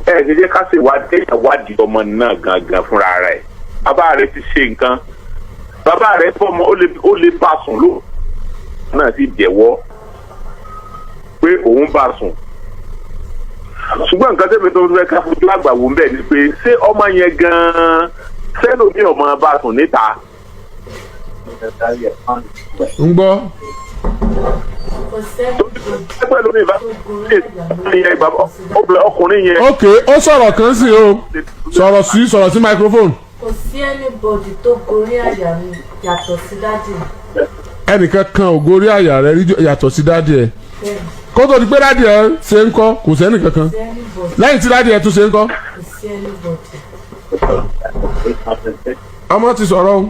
Speaker 8: ẹ ṣe jẹ́ ká sì wá déyàn wádìí ọmọ náà gangan fúnra rẹ̀. Bàbá rẹ̀ ti ṣe nǹkan, bàbá rẹ̀ fọmọ, ó lè bá sùn ló náà sì jẹ́wọ́ pé òun bá sùn. Ṣùgbọ́n nǹkan tẹ́mi tó fẹ́ ká fojú àgbà wò ń bẹ̀ ni pé, ṣé ọmọ yẹn gan-an sẹ́lòmíì ọmọ bá sùn níta?
Speaker 1: Ń gbọ́.
Speaker 5: Kò sẹ́ni
Speaker 8: pẹ̀lú mi bá yẹn bàbá ọkùnrin yẹn.
Speaker 1: Ok, ó sọ̀rọ̀ kan sí o, sọ̀rọ̀ sí microphone.
Speaker 5: Kò sí anybody tó gorí àyà mi yàtọ̀ sí daddy mi.
Speaker 1: Ẹnìkan kan ò gorí àyà rẹ rí yàtọ̀ sí daddy ẹ̀?
Speaker 5: Bẹ́ẹ̀ni.
Speaker 1: Kó tó di pé daddy ẹ̀ ṣe ń kọ́, kò sẹ́nì kankan?
Speaker 5: Kò sí anybody.
Speaker 1: Lẹ́yìn tí daddy ẹ̀ tún ṣe ń kọ́?
Speaker 5: Kò sí anybody.
Speaker 1: Ọmọ ti sọ̀rọ̀ o.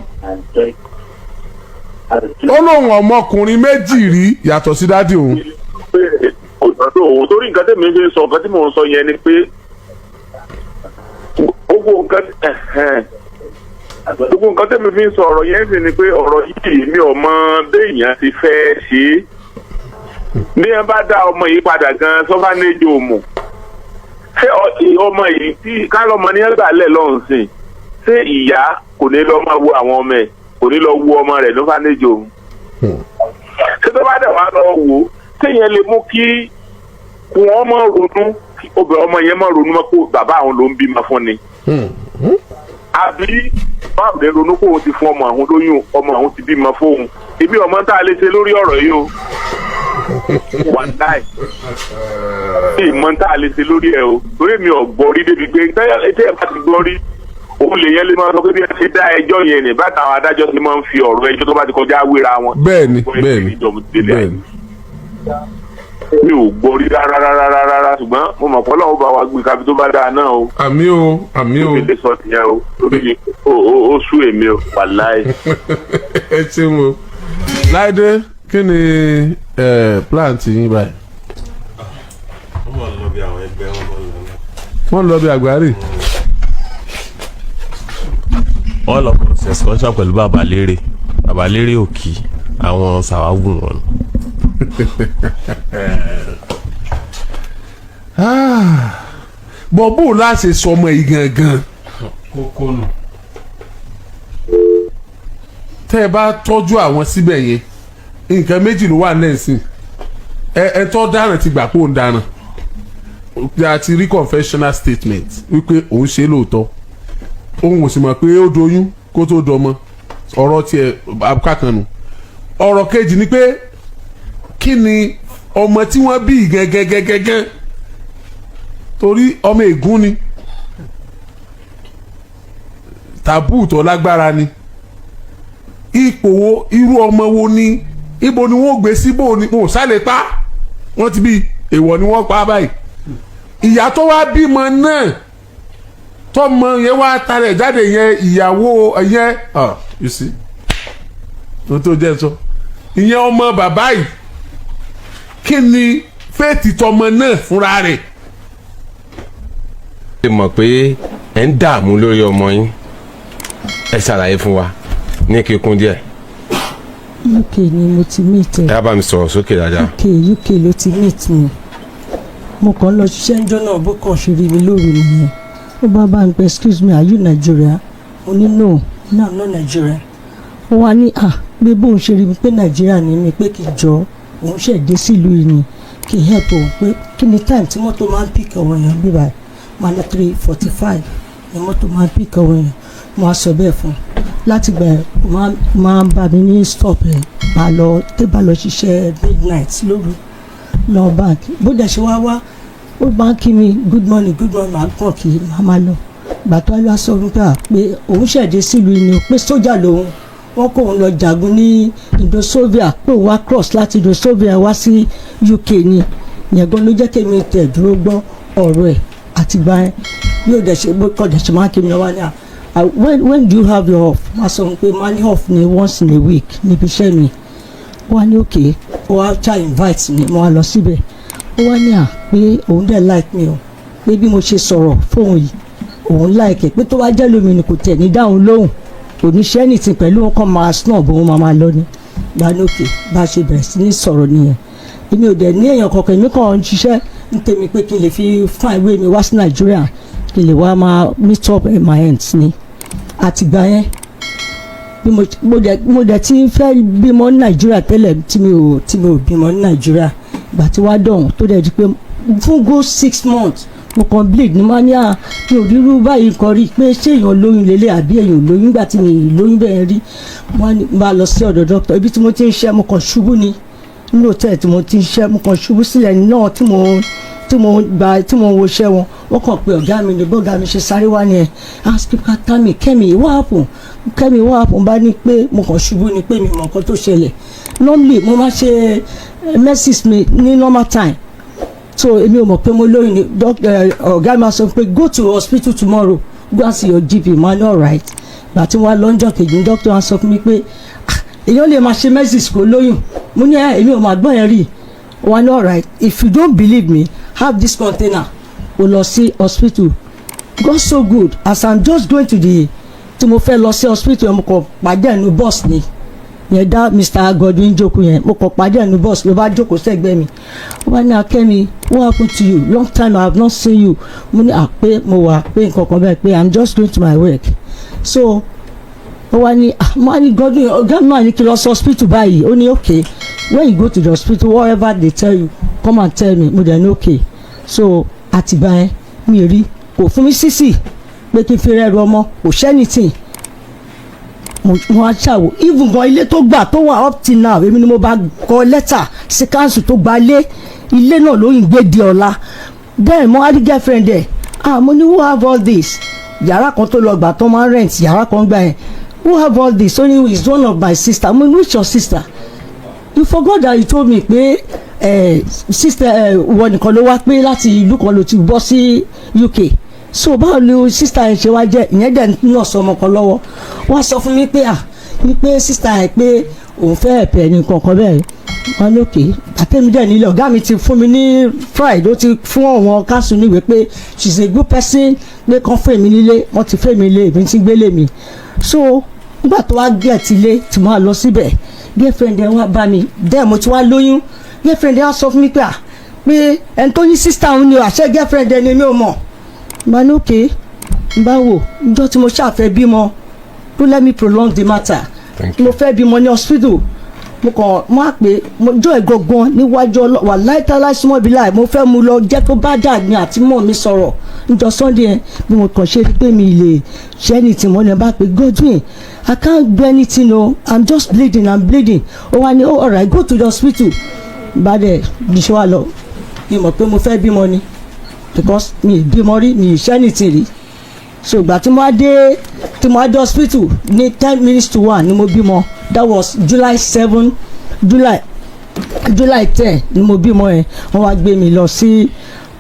Speaker 1: Ó lóun ọmọkùnrin méjì rí yàtọ̀ sí daddy òun.
Speaker 8: Pé òdòdó òun, torí nǹkan tẹ̀mí fi ń sọ, nǹkan tí mò ń sọ yẹn ni pé gbogbo nǹkan tẹ̀mí fi ń sọ ọ̀rọ̀ yẹn sì ni pé ọ̀rọ̀ yìí, mi ò mọ béèyàn ti fẹ́ ṣe é. Bí ẹ bá dá ọmọ yìí padà gan sọ́fánẹ́jì òmù, ṣé ọmọ yìí tí kálọ́mọ ní ẹgbàálẹ̀ lọ́hùn sí, ṣé ìyá kò ní lọ máa wo àwọn ọmọ ẹ̀, kò ní lọ wo ọmọ rẹ̀ lọ́fánẹ́jì òmù? Ṣé tó bá dẹ̀ wá lọ wò ó, téèyàn lè mú kí wọ́n mọ̀ ronú, kí obìnrin ọmọ yẹn mọ̀ ronú mọ́ kó bàbá àwọn ló ń bímọ fún ni, àbí báwo lè ronú kó o ti fún ọmọ àwọn lóyún, ọmọ àwọn ti bímọ fóun? Èmi ọmọ tá a lè ṣe lórí ọ̀rọ̀ yìí o. Wàláì, ìmọ̀ tá a lè ṣe lórí ẹ̀ o, torí mi ò gbọ́ rí débi pé tẹ́yà bá ti gbọ́ rí, òun lè yẹn lè máa sọ pé bí ẹ ṣe dá ẹjọ́ yẹn ní bàtà, àwọn adájọ́ ti máa ń fi ọ̀rọ̀ ẹjọ́ tó bá ti kọjá wéra wọn.
Speaker 1: bẹ́ẹ̀ni bẹ́ẹ̀ni bẹ́ẹ̀ni.
Speaker 8: Mi ò gbọ́ rí rárá rárá rárá, ṣùgbọ́n mo mọ̀ pé Ọlọ́run bá wa gbé kábi tó bá dáa náà o.
Speaker 1: Àmín o, àmín o.
Speaker 8: Mi lè sọ tìyẹn o, lórí ó sú èmi o, wàláì.
Speaker 1: Ẹ ṣeun o. Láìdé, kí ni plan ti yín báyìí?
Speaker 4: Wọ́n mọ̀ ń lọ bí àwọn ẹgbẹ́ wọn mọ̀ ń lọ náà.
Speaker 1: Wọ́n lọ bí àgbáre.
Speaker 4: Wọ́n lọ excursion pẹ̀lú bàbá lérè.
Speaker 9: Bàbá Lérè Òkì, àwọn sàwáwù wọn.
Speaker 1: Bọ̀ bó o láṣẹ sọmọ yìí gangan?
Speaker 4: Kókó nù.
Speaker 1: Tẹ́ ẹ bá tọ́jú àwọn síbẹ̀ yẹn, nǹkan méjì ló wà lẹ́sìn. Ẹ tọ́ dáràn ti gbà pé òun dáràn, a ti rí confessional statement wípé òun ṣe lóòótọ́, òun ò sì mọ̀ pé ó doyún kó tó dọmọ. Ọ̀rọ̀ tiẹ̀ abúkákanu. Ọ̀rọ̀ kejì ni pé kí ni ọmọ tí wọ́n bí gẹ́gẹ́gẹ́gẹ́, torí ọmọ ègún ni, tàbú tó lágbára ni. Ipò wo, irú ọmọ wo ni, ibo ni wọ́n gbé sí, bó ni wọn ò sálẹ̀ pa wọ́n ti bí èèwọ̀ ni wọ́n pa báyìí. Ìyá tó wá bímọ náà, tọmọ yẹn wá tarẹ̀ jáde yẹn, ìyàwó yẹn, you see, tó tó jẹ́ sọ ìyẹn ọmọ bàbá yìí, kí ni fate tọmọ náà fúnra rẹ̀?
Speaker 9: Ẹ mọ̀ pé ẹ ń dààmú lórí ọmọ yín, ẹ ṣàlàyé fún wa ní kíkún díẹ̀.
Speaker 6: UK ni mo ti meet ẹ.
Speaker 9: Ẹ á bá mi sọ̀rọ̀ sókè dáadáa.
Speaker 6: UK ló ti meet mi. Mo kàn ń lọ ṣiṣẹ́ ńjọ́ náà, bó kàn ṣe rí mi lóru nìyẹn. Ó bá ń pẹ́, "Excuse me, are you Nigeria?" Mo ní, No, no, I'm not Nigeria." Ó wá ní à pé bóun ṣe rí mi pé Nàìjíríà ní mi, pé kì í jọ òun ṣẹ̀ dé sílùú yìí ni, kì í help òun, pé kí ni time tí mọ́tò máa ń pick àwọn èèyàn bí báyìí. Máa ní 3:45 ni mọ́tò máa ń pick àwọn èèyàn. Mo á sọ bẹ́ẹ̀ fún un. Láti gbà máa ń bá mi ní stop ẹ̀, bá lọ tẹ́ bá lọ ṣiṣẹ́ midnight lóru lọ báńkì. Bó dẹ̀ ṣe wá wá, ó máa ń kí mi, "Good morning, good morning." Máa kàn kí máa máa lọ. Gbàtọ́ ayé wa sọ fún pé pé òun ṣẹ̀dé sílùú ni o, pé sójà lòun, wọ́n kó òun lọ jagun ní Indonesia, pé òun wá cross láti Indonesia wá sí UK ni. Yẹn gan ló jẹ́ kí èmi tẹ̀ dúró gbọ́ ọ̀rọ̀ ẹ̀. Àtìgbà yẹn, bí ó dẹ̀ ṣe bó kọ́ dẹ̀ ṣe máa ń kí mi wá ní à, When do you have your off?" Máa sọ fún pé máa ní off ní once in a week níbi iṣẹ́ mi. Ó wá ní okay. Ó wá try invite mi, mo wá lọ síbẹ̀. Ó wá ní à pé òun dẹ̀ like mi o, pé bí mo ṣe sọ̀rọ̀ fóun yìí, òun like ẹ̀, pé tó bá jẹ́ lómi ni kò tẹ̀ ní dáhùn lóhùn, kò ní ṣe anything pẹ̀lú wọn, kàn máa snob òun, máa lọ ní gba ní òkè. Bá a ṣe bẹ̀rẹ̀ sí ní sọ̀rọ̀ nìyẹn. Èmi ò dẹ̀ ní èèyàn kankan, èmi kàn ń ṣiṣẹ́ ń tèmi pé kí n lè fi find way mi wá sí Nàìjíríà, kí n lè wá máa meet up my ends ni. Àtìgbà yẹn, bí mo dẹ̀ ti ń fẹ́ bímọ ní Nàìjíríà tẹ́lẹ̀, tí mi ò bímọ ní Nàìjíríà. Ìgbà tí wàá dọ̀hún, tó dẹ̀ di pé fún good 6 months mo kàn bleed ní máa ní à mi ò rírú báyìí nǹkan rí, pé ṣé èèyàn lóyún lélẹ̀ àbí èèyàn lóyún? Nígbà tí mi lóyún bẹ́ẹ̀ rí, wọ́n ní bá lọ sí ọ̀dọ̀ dókítà ibi tí mo ti ń ṣe. Mo kàn ṣubú ni nínú hòtẹ́ẹ̀lì tí mo ti ń ṣe. Mo kàn ṣubú sílẹ̀ náà tí mo gba tí mo wo iṣẹ́ wọn. Wọ́n kàn pé ọ̀gá mi ní, bọ́gá mi ṣe sáré wá ni ẹ̀, ask tami, "Kẹ́mi, what happen? Kẹ́mi, what happen?" Bá ní pé mo kàn ṣubú ni, pé mi mọ̀ nǹkan tó ṣẹlẹ̀. Normally mo máa ṣe menses mi ní normal time, so èmi ò mọ̀ pé mo lóyún ni. Ọ̀gá mi sọ pé, "Go to hospital tomorrow, go and see your GP." Ma ní alright. Gbà tí wọ́n á lọ́njọ́ kejì ní doctor wa sọ fún mi pé, "Ah, èèyàn lè máa ṣe menses kó lóyún." Mo ní ẹ èmi ò máa gbọ́n yẹn rí. Wọ́n ní alright, if you don't believe me, have this container, o lọ sí hospital. God so good, as I'm just going to the tí mo fẹ́ lọ sí hospital yẹn, mo kàn pàdé ẹnu bus ni yẹn dá Mr. Godwin jókòó yẹn. Mo kàn pàdé ẹnu bus, ló bá jókòó sẹ́gbẹ́ mi. Ó bá ní, "Akẹ́mi, what happened to you? Long time I have not seen you." Mo ní àpé mo wà pé nǹkan kan bẹ́ẹ̀, pé I'm just going to my work. So ó wá ní, ah, mo wá ní, "Godwin, ọ̀gá mi máa ní kí n lọ sí hospital báyìí." Ó ní, "Okay, when you go to the hospital, whatever they tell you, come and tell me." Mo dẹ̀ ní okay. So àtìgbà yẹn, mi rí kò fún mi sísì pé kí n fi rẹ́rù ọmọ, kò ṣẹ́ anything. Mo wá ṣàwò, even gan ilé tó gbà tó wà up till now, èmi ni mo bá kọ lẹ́tà sí council tó gba ilé. Ilé náà ló ń gbé di ọ̀la. Then mo wá rí girlfriend ẹ̀. Ah, mo ní, "Who have all this?" Yàrá kan tó lọ gbà tó máa ń rent, yàrá kan gbà yẹn. "Who have all this?" Ó ní, "Is one of my sister." Mo ní, "Which your sister? You forgot that you told me pé sister wọ nìkan ló wá, pé láti ìlú kan ló ti bọ́ sí UK, so báwo ni sister yẹn ṣe wá jẹ́?" Ìyẹn dẹ̀ náà sọ ọmọ kan lọ́wọ́. Wọ́n sọ fún mi pé à ní pé sister yẹn, pé òun fẹ́ ẹ̀pẹ̀ ní nǹkan kan bẹ́ẹ̀. Wọ́n ní okay. Àtẹ̀mí dẹ̀ nílẹ̀, ọ̀gá mi ti fún mi ní Friday, ó ti fún àwọn council níwèé pé she is a good person, pé kàn fún èmi nílé. Wọ́n ti fún èmi nílé, èmi ti gbélé mi. So Nígbà tó wá get ilé tí mo wá lọ síbẹ̀, girlfriend ẹ wá bá mi dẹ́ẹ̀, mo ti wá lóyún. Girlfriend ẹ wá sọ fún mi pé à pé ẹni tó ní sister òun ni o, àṣẹ girlfriend ẹ ni, mi ò mọ̀. Bá ní òkè n bá wò njọ́ tí mo ṣàfẹ́ bímọ. Don't let me prolong the matter.
Speaker 9: Thank you.
Speaker 6: Mo fẹ́ bímọ ní hospital, mo kàn mo á pè mo jọ ìgangan níwájú ọlọ́ wà láìtàláì súnmọ́ ibi láì mo fẹ́ mu lọ jẹ́ kó bá dad mi àti mọ́ mi sọ̀rọ̀ níjọ́ Sunday yẹn. Bí mo kàn ṣe rí pé mi lè ṣe anything mo ní bá pé, "Godwin, I can't do anything o, I'm just bleeding, I'm bleeding." Ó wá ní, "Oh, alright, go to the hospital." Bá dẹ̀ bí ṣe wá lọ, mi mọ̀ pé mo fẹ́ bímọ ni, because mi ì bímọ rí, mi ì ṣe anything rí. So ìgbà tí mo wá dé hospital ní 1:50 ni mo bímọ. That was July 7, July 10 ni mo bímọ yẹn. Wọ́n wá gbé mi lọ sí,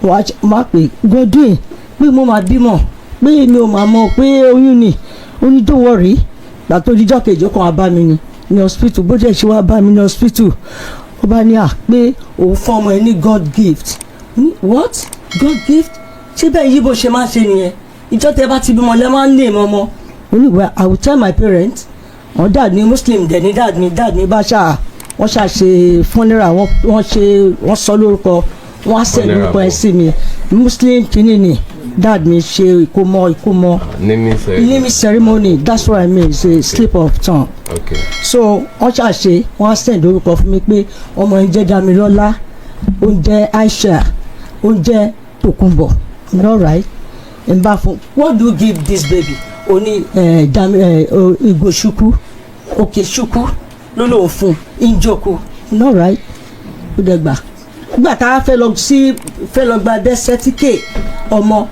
Speaker 6: wọ́n á pè Godwin pé mo máa bímọ, pé mi ò máa mọ̀ pé oyún ni. Ó ní, "Don't worry." Gbà tó dijọ́ kejì, ó kàn wá bá mi ni ní hospital. Bó jẹ́ ṣe wá bá mi ní hospital, ó bá ní à pé òun fún ọmọ ẹ ní God gift. Ní what? God gift? Ṣé bẹ́ẹ̀ yí bó ṣe máa ń ṣe nìyẹn? Ìjọ tẹ bá ti bímọ lẹ máa ń lè mọ ọmọ. Ó ní, "Well, I will tell my parents." Wọn dad mi, Muslim dẹ̀ ní dad mi. Dad mi bá ṣáà wọ́n ṣáà ṣe funeral, wọ́n ṣe, wọ́n sọ lórúkọ, wọ́n á sẹ̀ lórúkọ ẹ̀ sí mi. Muslim kìíní ni dad mi ṣe ìkómọ.
Speaker 9: Naming ceremony.
Speaker 6: Naming ceremony, that's what I mean. It's a slip of tongue. So wọ́n ṣàṣe, wọ́n á send orúkọ fún mi pé ọmọ yẹn jẹ́ Damilọ́lá, ó ń jẹ́ Aisha, ó ń jẹ́ Tòkunbọ̀. I'm all right. N bá fún, "What do you give this baby?" Ó ní dami Ìgòṣukú, òkè ṣukú ló lóun fún Njoku. I'm all right. Ó dẹ̀ gbà. Nígbà tá a fẹ́ lọ sí, fẹ́ lọ gba birth certificate ọmọ,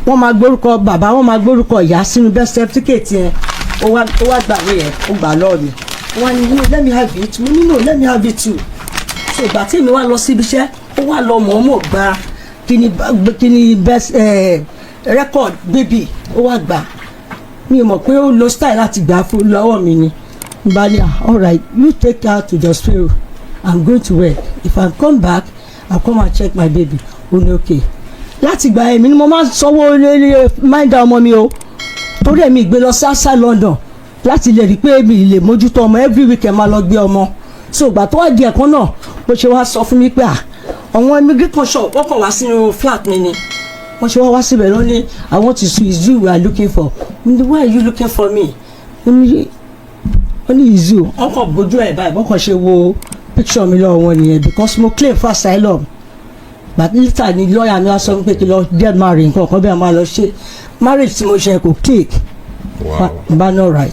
Speaker 6: wọ́n máa gbórúkọ bàbá, wọ́n máa gbórúkọ ìyá sínú birth certificate yẹn. Ó wá gbàwé yẹn, ó gbà lọ́ọ̀ mi. Wọ́n ní, "No, let me have it." Mo ní, "No, let me have it too." So ìgbà tí èmi wá lọ síbi iṣẹ́, ó wá lọ mọ̀ọ́mọ̀ gba kíni birth record baby, ó wá gbà. Mi ò mọ̀ pé ó lo style láti gbà fún lọ́wọ́ mi ni. N bá ní, "Ah, all right, you take her to the hospital. I'm going to work. If I come back, I come and check my baby." Ó ní okay. Láti gbà èmi ni mo máa ń sanwó minder ọmọ mi o, torí èmi ìgbé lọ sí outside London láti lè rí i pé mi lè mójútó ọmọ. Every weekend máa lọ gbé ọmọ. So ìgbà tó wá di ẹ̀kan náà, bó ṣe wá sọ fún mi pé à àwọn immigration shop, wọ́n kàn wá sínú flat mi ni. Wọ́n ṣe wá wá síbẹ̀ lọ ní, "I want to see, is you we are looking for." Mo ní, "Why are you looking for me?" Ó ní, "Is you." Wọ́n kàn bójú ẹ̀ báyìí, wọ́n kàn ṣe wo picture mi lọ́wọ́ wọn nìyẹn, because mo claim for asylum. But later ni lọ́ọ̀yà mi wá sọ pé kí lọ get married, nǹkan kan bẹ́ẹ̀ máa lọ ṣe. Marriage tí mo ṣe kò click. Bá no right,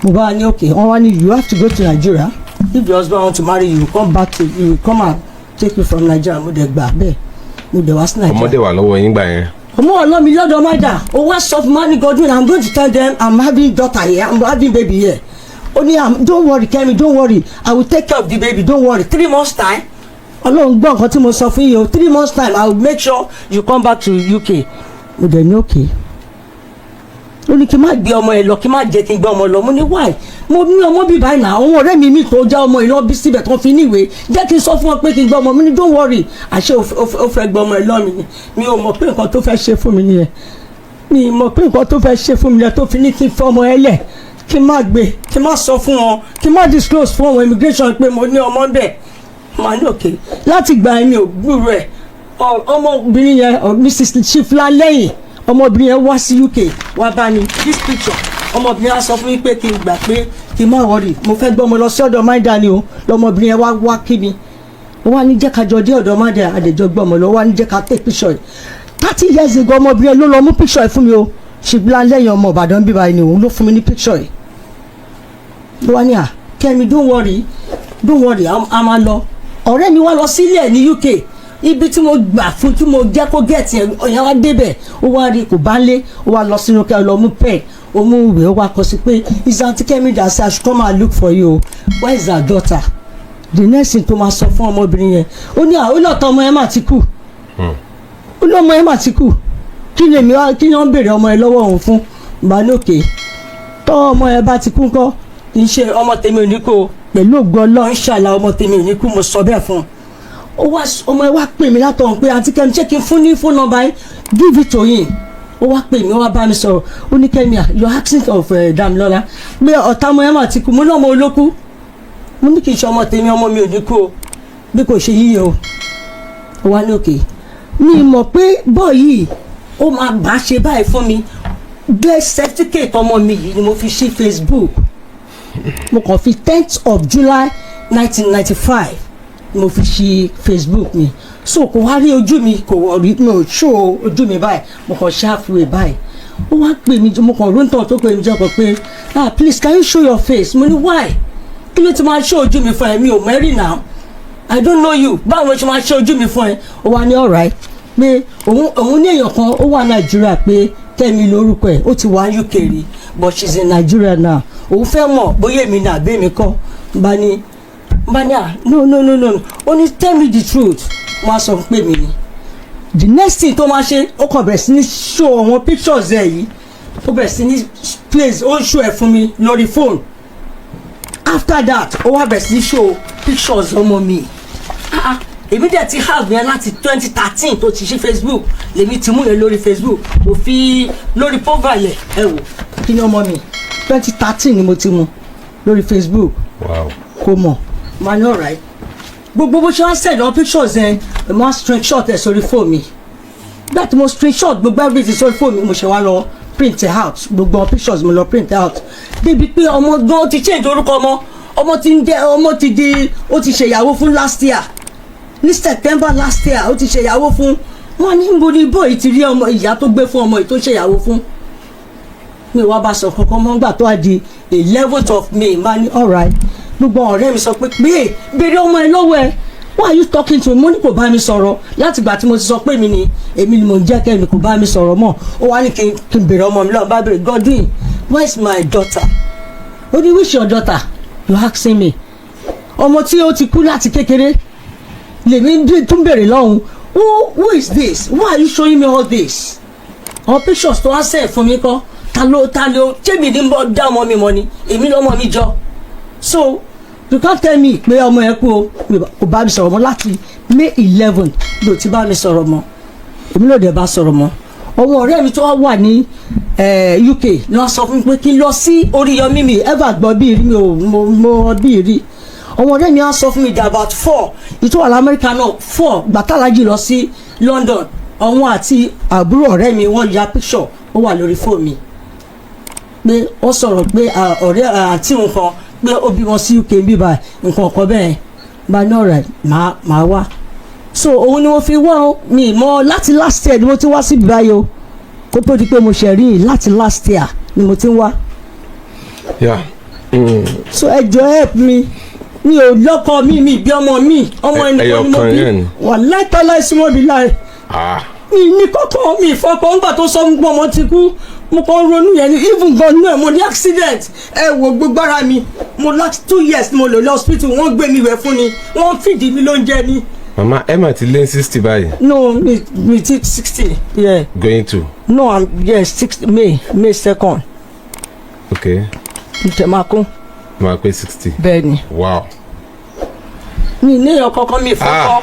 Speaker 6: mo bá ní okay. Wọ́n wá ní, "You have to go to Nigeria. If your husband want to marry you, come back to you, come and take you from Nigeria." Mo dẹ̀ gbà bẹ́ẹ̀, mo dẹ̀ wá sí Nigeria.
Speaker 9: Ọmọdé wà lọ́wọ́ yín gbà yẹn?
Speaker 6: Ọmọ ọlọ́mi lọ́dọ̀ mother. Ó wá sọ fún mi ní, "Godwin, I'm going to tell them I'm having daughter here, I'm having baby here." Ó ní, "Don't worry, Kemi, don't worry, I will take care of the baby, don't worry. 3 months time, Ọlọ́run gbọ́ nǹkan tí mo sọ fún yìí o, 3 months time, I will make sure you come back to UK." Mo dẹ̀ ní okay. Ó ní kí n má gbé ọmọ ẹ lọ, kí n má jẹ́ kí n gbé ọmọ lọ. Mo ní why? Mo ní ọmọ bíbá yìí náà, àwọn ọ̀rẹ́ mi mi tó já ọmọ ìlọ bí síbẹ̀ tó fi níwèé, jẹ́ kí n sọ fún wọn pé kí n gbé ọmọ. Mi ní, "Don't worry." Àṣé ó fẹ́ gbé ọmọ ẹ lọ mi ni. Mi ò mọ̀ pé nǹkan tó fẹ́ ṣe fún mi nìyẹn. Mi mọ̀ pé nǹkan tó fẹ́ ṣe fún mi nìyẹn, tó fi ní kí n fẹ́ ọmọ ẹ lẹ̀, kí n má gbé, kí n má sọ fún wọn, kí n má disclose fún àwọn immigration pé mo ní ọmọ bẹ́ẹ̀. Màá ní okay. Láti gba ẹ̀mí ò gbúrò ẹ̀. Ọmọbìnrin yẹn, Mrs Chifla, lẹ́yìn ọmọbìnrin yẹn wá sí UK wá bá mi. This picture, ọmọbìnrin yẹn sọ fún mi pé kí n gbà pé kí n má worry, mo fẹ́ gbọ́ ọmọ lọ sí ọ̀dọ̀ minder ni o. Lọmọbìnrin yẹn wá wá kí mi, ó wá ní jẹ́ ká jọ dé ọ̀dọ̀ minder, àdèjọ gbọ́ ọmọ lọ. Ó wá ní jẹ́ ká take picture yìí. 30 years ago, ọmọbìnrin yẹn ló lọ mú picture yìí fún mi o. Chifla lẹ́yìn, ọmọ Ìbàdàn bíbá yìí ni, òun ló fún mi ní picture yìí. Ló wá ní, "À Kẹ́mi, don't worry, don't worry, a máa lọ." Ọ̀rẹ́ mi wá lọ sílẹ̀ ní UK, ibi tí mo gbà fún, tí mo jẹ́ kó get yẹn. Ọ̀yàn wá débẹ̀, ó wá rí kò bá lé, ó wá lọ sínú kẹ́, lọ mú pen, ó mú ìwé, ó wá kọ sí pé, "Is Aunty Kemi that say I should come and look for you. Where is her daughter?" The next thing tó máa sọ fún ọmọbìnrin yẹn, ó ní àwọn olóòótọ́ ọmọ yẹn mà ti kú. Ó ní ọmọ yẹn mà ti kú. Kí ni èmi wá, kí ni wọ́n ń béèrè ọmọ yẹn lọ́wọ́ òun fún? Bá ní okay, tọ́ ọmọ yẹn bá ti kú ńkọ́? Kì í ṣe ọmọ tèmi ò ní kú o, pẹ̀lú ògo Ọlọ́run ṣàlà, ọmọ tèmi ò ní kú. Mo sọ bẹ́ẹ̀ fún un. Ó wá, ọmọ ẹ wá pè mí látọ̀hún pé, "Àǹtí Kẹ́mi, ṣé kí n fún ní phone number yín?" Give it to him. Ó wá pè mí, ó wá bá mi sọ̀rọ̀. Ó ní, "Kẹ́mi, you are asking of Damilola pé ọ̀tá ọmọ ẹ̀ mà ti kú." Mo ní ọmọ olókú. Mo ní kì í ṣe ọmọ tèmi, ọmọ mi ò ní kú o, bí kò ṣe yíyẹ o. Ó wá ní òkè mi mọ̀ pé bọ́ọ̀ yìí ó máa bá ṣe báyìí fún mi. Death certificate ọmọ mi yìí ni mo fi ṣí Facebook. Mo kàn fi 10th of July 1995 mo fi ṣí Facebook mi. So kò wá rí ojú mi, kò wọ rí mi, ò ṣó ojú mi báyìí, mo kàn ṣe àfiwé báyìí. Ó wá pè mí, mo kàn róńtàn tó pè mí jẹ́ kàn pé, "Ah, please, can you show your face?" Mo ní, "Why? Kí ló ti máa ṣó ojú mi fún ẹ? Mi ò mẹ́rì now, I don't know you. Báwo ló ṣe máa ṣe ojú mi fún ẹ?" Ó wá ní alright, pé òun ní èèyàn kan ó wà Nàìjíríà, pé Kẹ́mi lórúkọ ẹ̀, ó ti wà UK rí but she's in Nigeria now. Òun fẹ́ mọ̀ bóyá èmi náà àbí èmi kọ́. Bá ní, "Ah, no, no, no, no." Ó ní, "Tell me the truth." Wọ́n á sọ fún pé mi ni. The next thing tó máa ṣe, ó kàn bẹ̀rẹ̀ sí ní show àwọn pictures ẹ̀ yìí. Ó bẹ̀rẹ̀ sí ní place, ó ń show ẹ̀ fún mi lórí phone. After that, ó wá bẹ̀rẹ̀ sí ní show pictures ọmọ mi. Ah ah, èmi dẹ̀ ti have yẹn láti 2013 tó ti ṣí Facebook. Lèmi ti mú yẹn lórí Facebook, kò fi lórí profile ẹ̀. Ẹ wò kí ni ọmọ mi, 2013 ni mo ti mú lórí Facebook. Kò mọ̀. Máa ní alright. Gbogbo bó ṣe wá send àwọn pictures yẹn, mo wá screenshot ẹ̀ sórí phone mi. Nígbà tí mo screenshot gbogbo everything sórí phone mi, mo ṣe wá lọ print out gbogbo àwọn pictures. Mo lọ print out débi pé ọmọ gan ti change orúkọ ọmọ. Ọmọ ti ń jẹ, ọmọ ti di, ó ti ṣèyàwó fún last year, ní September last year ó ti ṣèyàwó fún wọn. Ní níbo ni bóyì ti rí ọmọ ìyá tó gbé fún ọmọ yìí tó ṣèyàwó fún mi? Wá bá sọ kankan mọ́. Gbà tó wá di 11th of May, má ní alright. Gbogbo ọ̀rẹ́ mi sọ pé béèrè ọmọ ẹ lọ́wọ́ ẹ. "Why are you talking to me?" Mo ní kò bá mi sọ̀rọ̀ láti ìgbà tí mo ti sọ pé mi ni, èmi ni mo ń jẹ́ Kẹ́mi, kò bá mi sọ̀rọ̀ mọ́. Ó wá ní kí n béèrè ọmọ mi lọ́wọ́. Bá béèrè, "Godwin, where is my daughter?" Ó ní, "Which your daughter you asking me? Ọmọ tí ó ti kú láti kékeré lèmi tún béèrè lọ́hùn. Who is this? Why are you showing me all this?" Àwọn pictures tó wá send fún mi kọ́, ta ló ṣé mi ní bọ́ dá ọmọ mi mọ́ ni? Èmi lọ́mọ mi jọ. So you can't tell me pé ọmọ ẹ kú o. Kò bá mi sọ̀rọ̀ mọ́ láti May 11 ló ti bá mi sọ̀rọ̀ mọ́. Èmi ló dẹ̀ bá sọ̀rọ̀ mọ́. Ọmọ ọ̀rẹ́ mi tó wá wà ní UK ló sọ fún mi pé kí n lọ sí Oríyọmí. Mi ever gbọ́ bí rí, mi ò mọ bí rí. Ọmọ ọ̀rẹ́ mi á sọ fún mi that about four ìtò wà lamẹ́ríkà náà, four gbàtàlájì lọ sí London, àwọn àti àbúrò ọ̀rẹ́ mi wọ́n ya picture, ó wà lórí fóònù mi, pé ó sọ̀rọ̀ pé ọ̀rẹ́ àǹtí nǹkan pé ó bímọ sí UK bíbá nǹkan kan bẹ́ẹ̀. Bá ní ọ̀rẹ́ máa wá. So òun ni mo fi wá o. Mi mọ láti last year ni mo ti wá síbi báyìí o, kó tó di pé mo ṣe rí i. Láti last year ni mo ti ń wá. So ẹ jọ̀ọ́, help me. Mi ò lọ́kọ mi, mi bí ọmọ mi, ọmọ ẹnìkan ni mo
Speaker 9: Ẹyọkan
Speaker 6: bí.
Speaker 9: yẹn ni.
Speaker 6: Wà láìpẹ́ súnmọ́ mi láì. Mi ní kọ́kọ́ mi ìfọkàn ńgbà tó sọ fún pé ọmọ ti kú. Mo kàn ń ronú yẹn ni. Even gan náà, mo ní accident. Ẹ wo gbogbo ara mi. Mo last 2 years mo lò lọ hospital. Wọ́n gbé mi wẹ̀ fún ni, wọ́n fìdí mi lóúnjẹ ni.
Speaker 9: Màmá ẹ mà ti lé 60 báyìí.
Speaker 6: No, mi ti 60, yeah.
Speaker 9: Going to.
Speaker 6: No, I'm, yes, 60, May 2nd. N tẹ̀ máa kún.
Speaker 9: Máa pé 60.
Speaker 6: Bẹ́ẹ̀ ni. Mi ní èèyàn kankan, mi fọkọ.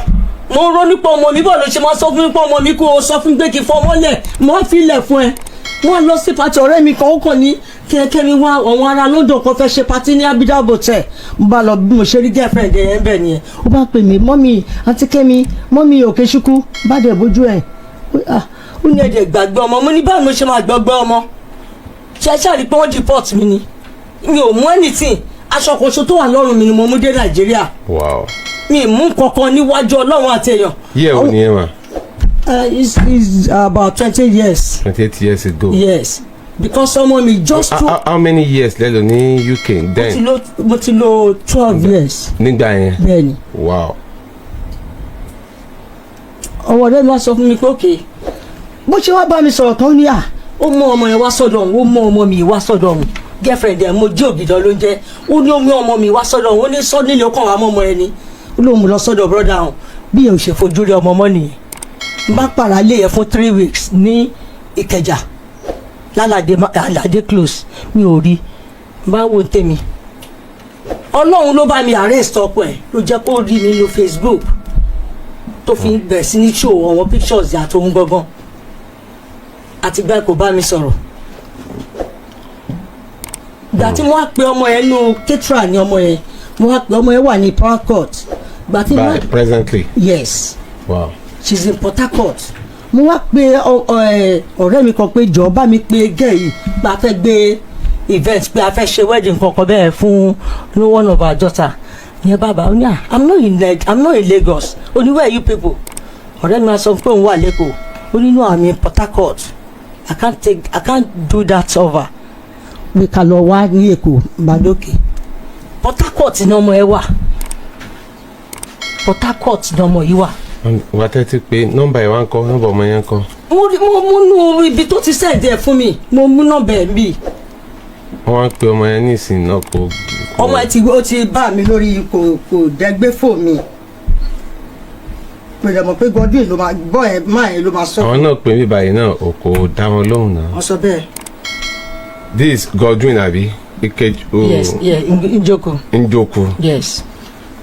Speaker 6: Mo ń ronú pé ọmọ mi bọ̀ ló ṣe máa sọ fún mi pé ọmọ mi kú. O sọ fún mi pé kí n fọmọ lẹ̀, mo á fi ilẹ̀ fún ẹ. Wọ́n lọ sí party ọ̀rẹ́ mi kan, ó kàn ní kẹ́kẹ́ mi wá. Àwọn ará London kan fẹ́ ṣe party ní Abidjan Hotel. Mo bá lọ. Bí mo ṣe rí girlfriend yẹn bẹ́ẹ̀ nìyẹn. Ó bá pè mí, "Mummy, àǹtí Kẹ́mi, mummy Òkèṣukú." Bá dẹ̀ bójú ẹ̀, ó ní ẹ̀jẹ̀ gbàgbé ọmọ. Mo ní báwo mo ṣe máa gbàgbé ọmọ? Ṣe ṣáà rí pé wọ́n deport mi ni. Mi ò mú anything. Aṣọ kan ṣo tó wà lọ́rùn mi ni mo mú dé Nàìjíríà. Mi mú kankan níwájú Ọlọ́run àti èèyàn.
Speaker 9: Year wo ni ẹ mà?
Speaker 6: It's about 20 years.
Speaker 9: 28 years ago.
Speaker 6: Yes, because ọmọ mi just two.
Speaker 9: How many years lẹ lò ní UK
Speaker 6: Mo ti
Speaker 9: then?
Speaker 6: lò, mo ti lò 12 years.
Speaker 9: Nígbà yẹn.
Speaker 6: Bẹ́ẹ̀ni. Ọwọ́ ọ̀rẹ́ mi wá sọ fún mi pé òkè bó ṣe wá bá mi sọ̀rọ̀ tán, ní à ó mú ọmọ yẹn wá sọ́dọ̀ òun, ó mú ọmọ mi wá sọ́dọ̀ òun. Girlfriend ẹ̀, mo jí ògìdán ló ń jẹ́. Ó ní ó mú ọmọ mi wá sọ́dọ̀ òun. Ó ní sọ́ nílé, ó kàn wá mọ́ ọmọ yẹn ni. Ó lóun mú lọ sọ́dọ̀ brother òun. Bí yẹn ò ṣe fojú rí ọmọ mọ́ nìyẹn. N bá pàrà lé yẹn fún 3 weeks ní Ìkẹjà, lálàdé, Àlàdé Close. Mi ò rí. N bá wo tèmi, Ọlọ́run ló bá mi arrest ọkọ ẹ̀, ló jẹ́ kó rí mi ní Facebook tó fi bẹ̀rẹ̀ sí ní show àwọn pictures àti ohun gangan. Àtìgbà kò bá mi sọ̀rọ̀. Gbà tí wọ́n á pe ọmọ yẹn nù, caterer ni ọmọ yẹn. Mo wá pe ọmọ yẹn, wà ní Port Harcourt. Gbà tí wọ́n
Speaker 9: By presently?
Speaker 6: Yes.
Speaker 9: Wow.
Speaker 6: She's in Port Harcourt. Mo wá pe ọ̀rẹ́ mi kan pé, jọ̀ọ́, bá mi pe girl yìí, pé a fẹ́ gbé event, pé a fẹ́ ṣe wedding kankan bẹ́ẹ̀ fún no one of our daughter ìyẹn. Bàbá ó ní, "À, I'm not in Lagos." Ó ní, "Where are you people?" Ọ̀rẹ́ mi máa sọ pé òun wà l'Ékòó. Ó ní, "No, I'm in Port Harcourt. I can't do that over." Pé ká lọ wá ní Èkó gbàdókè. Port Harcourt ní ọmọ ẹ wà. Port Harcourt ní ọmọ yìí wà.
Speaker 9: Wà á tẹ́tí pé nọ́mbà yẹn wá ń kọ́, nọ́mbà ọmọ yẹn ń kọ́?
Speaker 6: Mo mú nú ibi tó ti send ẹ̀ fún mi. Mo mú nọ́mbà ẹ̀ bí.
Speaker 9: Wọ́n wá ń pe ọmọ yẹn ní ìsìn náà, kò.
Speaker 6: Ọmọ ẹ ti, ó ti bá mi lórí, kò dẹ́gbẹ́ fò mi. Pé dẹ̀ mọ̀ pé Godwin ló máa gbọ́ ẹ, máa ẹ ló máa sọ.
Speaker 9: Àwọn náà pè mí báyìí náà, ò kò dá wọn lóhùn náà.
Speaker 6: Wọ́n sọ bẹ́ẹ̀.
Speaker 9: This Godwin àbí Ikeji o?
Speaker 6: Yes, yeah, Njoku.
Speaker 9: Njoku.
Speaker 6: Yes.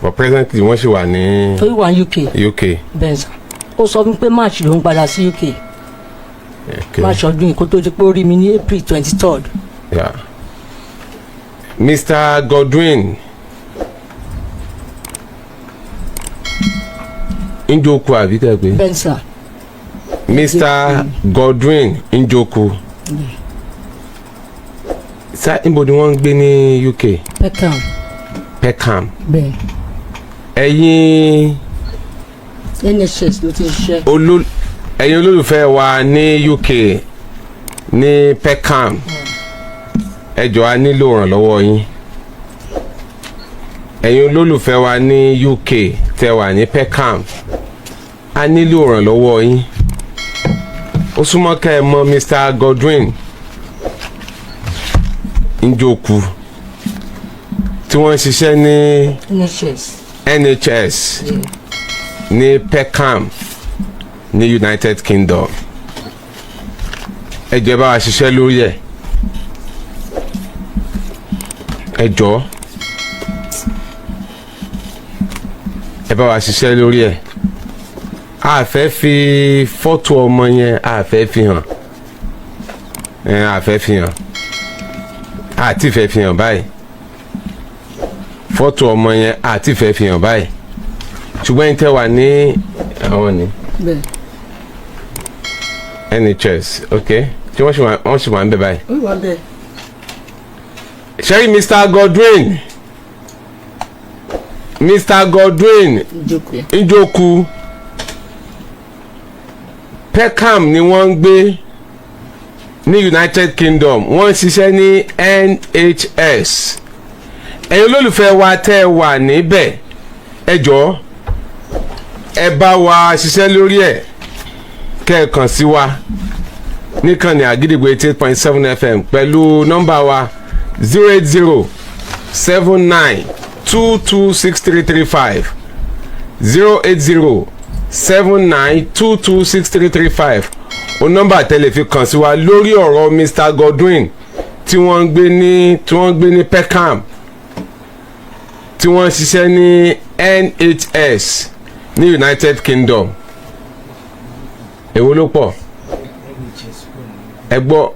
Speaker 9: But presently wọ́n sì wà ní
Speaker 6: Tó wà ní UK.
Speaker 9: UK.
Speaker 6: Bẹ́ẹ̀ sà, ó sọ fún mi pé March ló ń padà sí UK.
Speaker 9: Okay.
Speaker 6: March ọdún yìí, kó tó di pé ó rí mi ní April 23rd.
Speaker 9: Yeah. Mr. Godwin Njoku, àbí kẹ́ ẹ pé?
Speaker 6: Bẹ́ẹ̀ sà.
Speaker 9: Mr. Godwin Njoku sá, níbo ni wọ́n ń gbé ní UK?
Speaker 6: Peckham.
Speaker 9: Peckham.
Speaker 6: Bẹ́ẹ̀.
Speaker 9: Ẹ̀yin
Speaker 6: NHS ló ti ń ṣiṣẹ́.
Speaker 9: Ẹ̀yin olólùfẹ́ wa ní UK ní Peckham, ẹ jọ̀ọ́, a nílò ìrànlọ́wọ́ yín. Ẹ̀yin olólùfẹ́ wa ní UK tẹ́ wà ní Peckham, a nílò ìrànlọ́wọ́ yín. Ó súnmọ́ kẹ́ ẹ mọ̀ Mr. Godwin Njoku tí wọ́n ń ṣiṣẹ́ ní
Speaker 6: NHS.
Speaker 9: NHS ní Peckham ní United Kingdom. Ẹ jọ̀ọ́, ẹ bá wa ṣiṣẹ́ lórí ẹ̀. Ẹ jọ̀ọ́, ẹ bá wa ṣiṣẹ́ lórí ẹ̀. A fẹ́ fi fọ́tò ọmọ yẹn, a fẹ́ fi hàn ẹ, a fẹ́ fi hàn, a ti fẹ́ fi hàn báyìí. Fọ́tò ọmọ yẹn, a ti fẹ́ fi hàn báyìí, ṣùgbọ́n ẹni tẹ́ wà ní àwọn ní
Speaker 6: Bẹ́ẹ̀.
Speaker 9: NHS, ok, tí wọ́n sì wà ń bẹ̀ báyìí.
Speaker 6: Ó wà bẹ́ẹ̀.
Speaker 9: Ṣẹ́rí Mr. Godwin, Mr. Godwin
Speaker 6: Njoku.
Speaker 9: Njoku, Peckham ni wọ́n ń gbé ní United Kingdom. Wọ́n ń ṣiṣẹ́ ní NHS. Ẹ̀yin olólùfẹ́ wa tẹ́ ẹ wà níbẹ̀, ẹ jọ̀ọ́, ẹ bá wa ṣiṣẹ́ lórí ẹ̀. Kẹ́ ẹ kàn sí wa níkànnì Àgídìgbò 88.7 FM pẹ̀lú nọ́mbà wa 08079226335, 08079226335. O nọ́mbà tẹ́lẹ̀ fi kàn sí wa lórí ọ̀rọ̀ Mr. Godwin tí wọ́n ń gbé ní Peckham, tí wọ́n ń ṣiṣẹ́ ní NHS ní United Kingdom. Èwo ló pọ̀? Ẹ gbọ́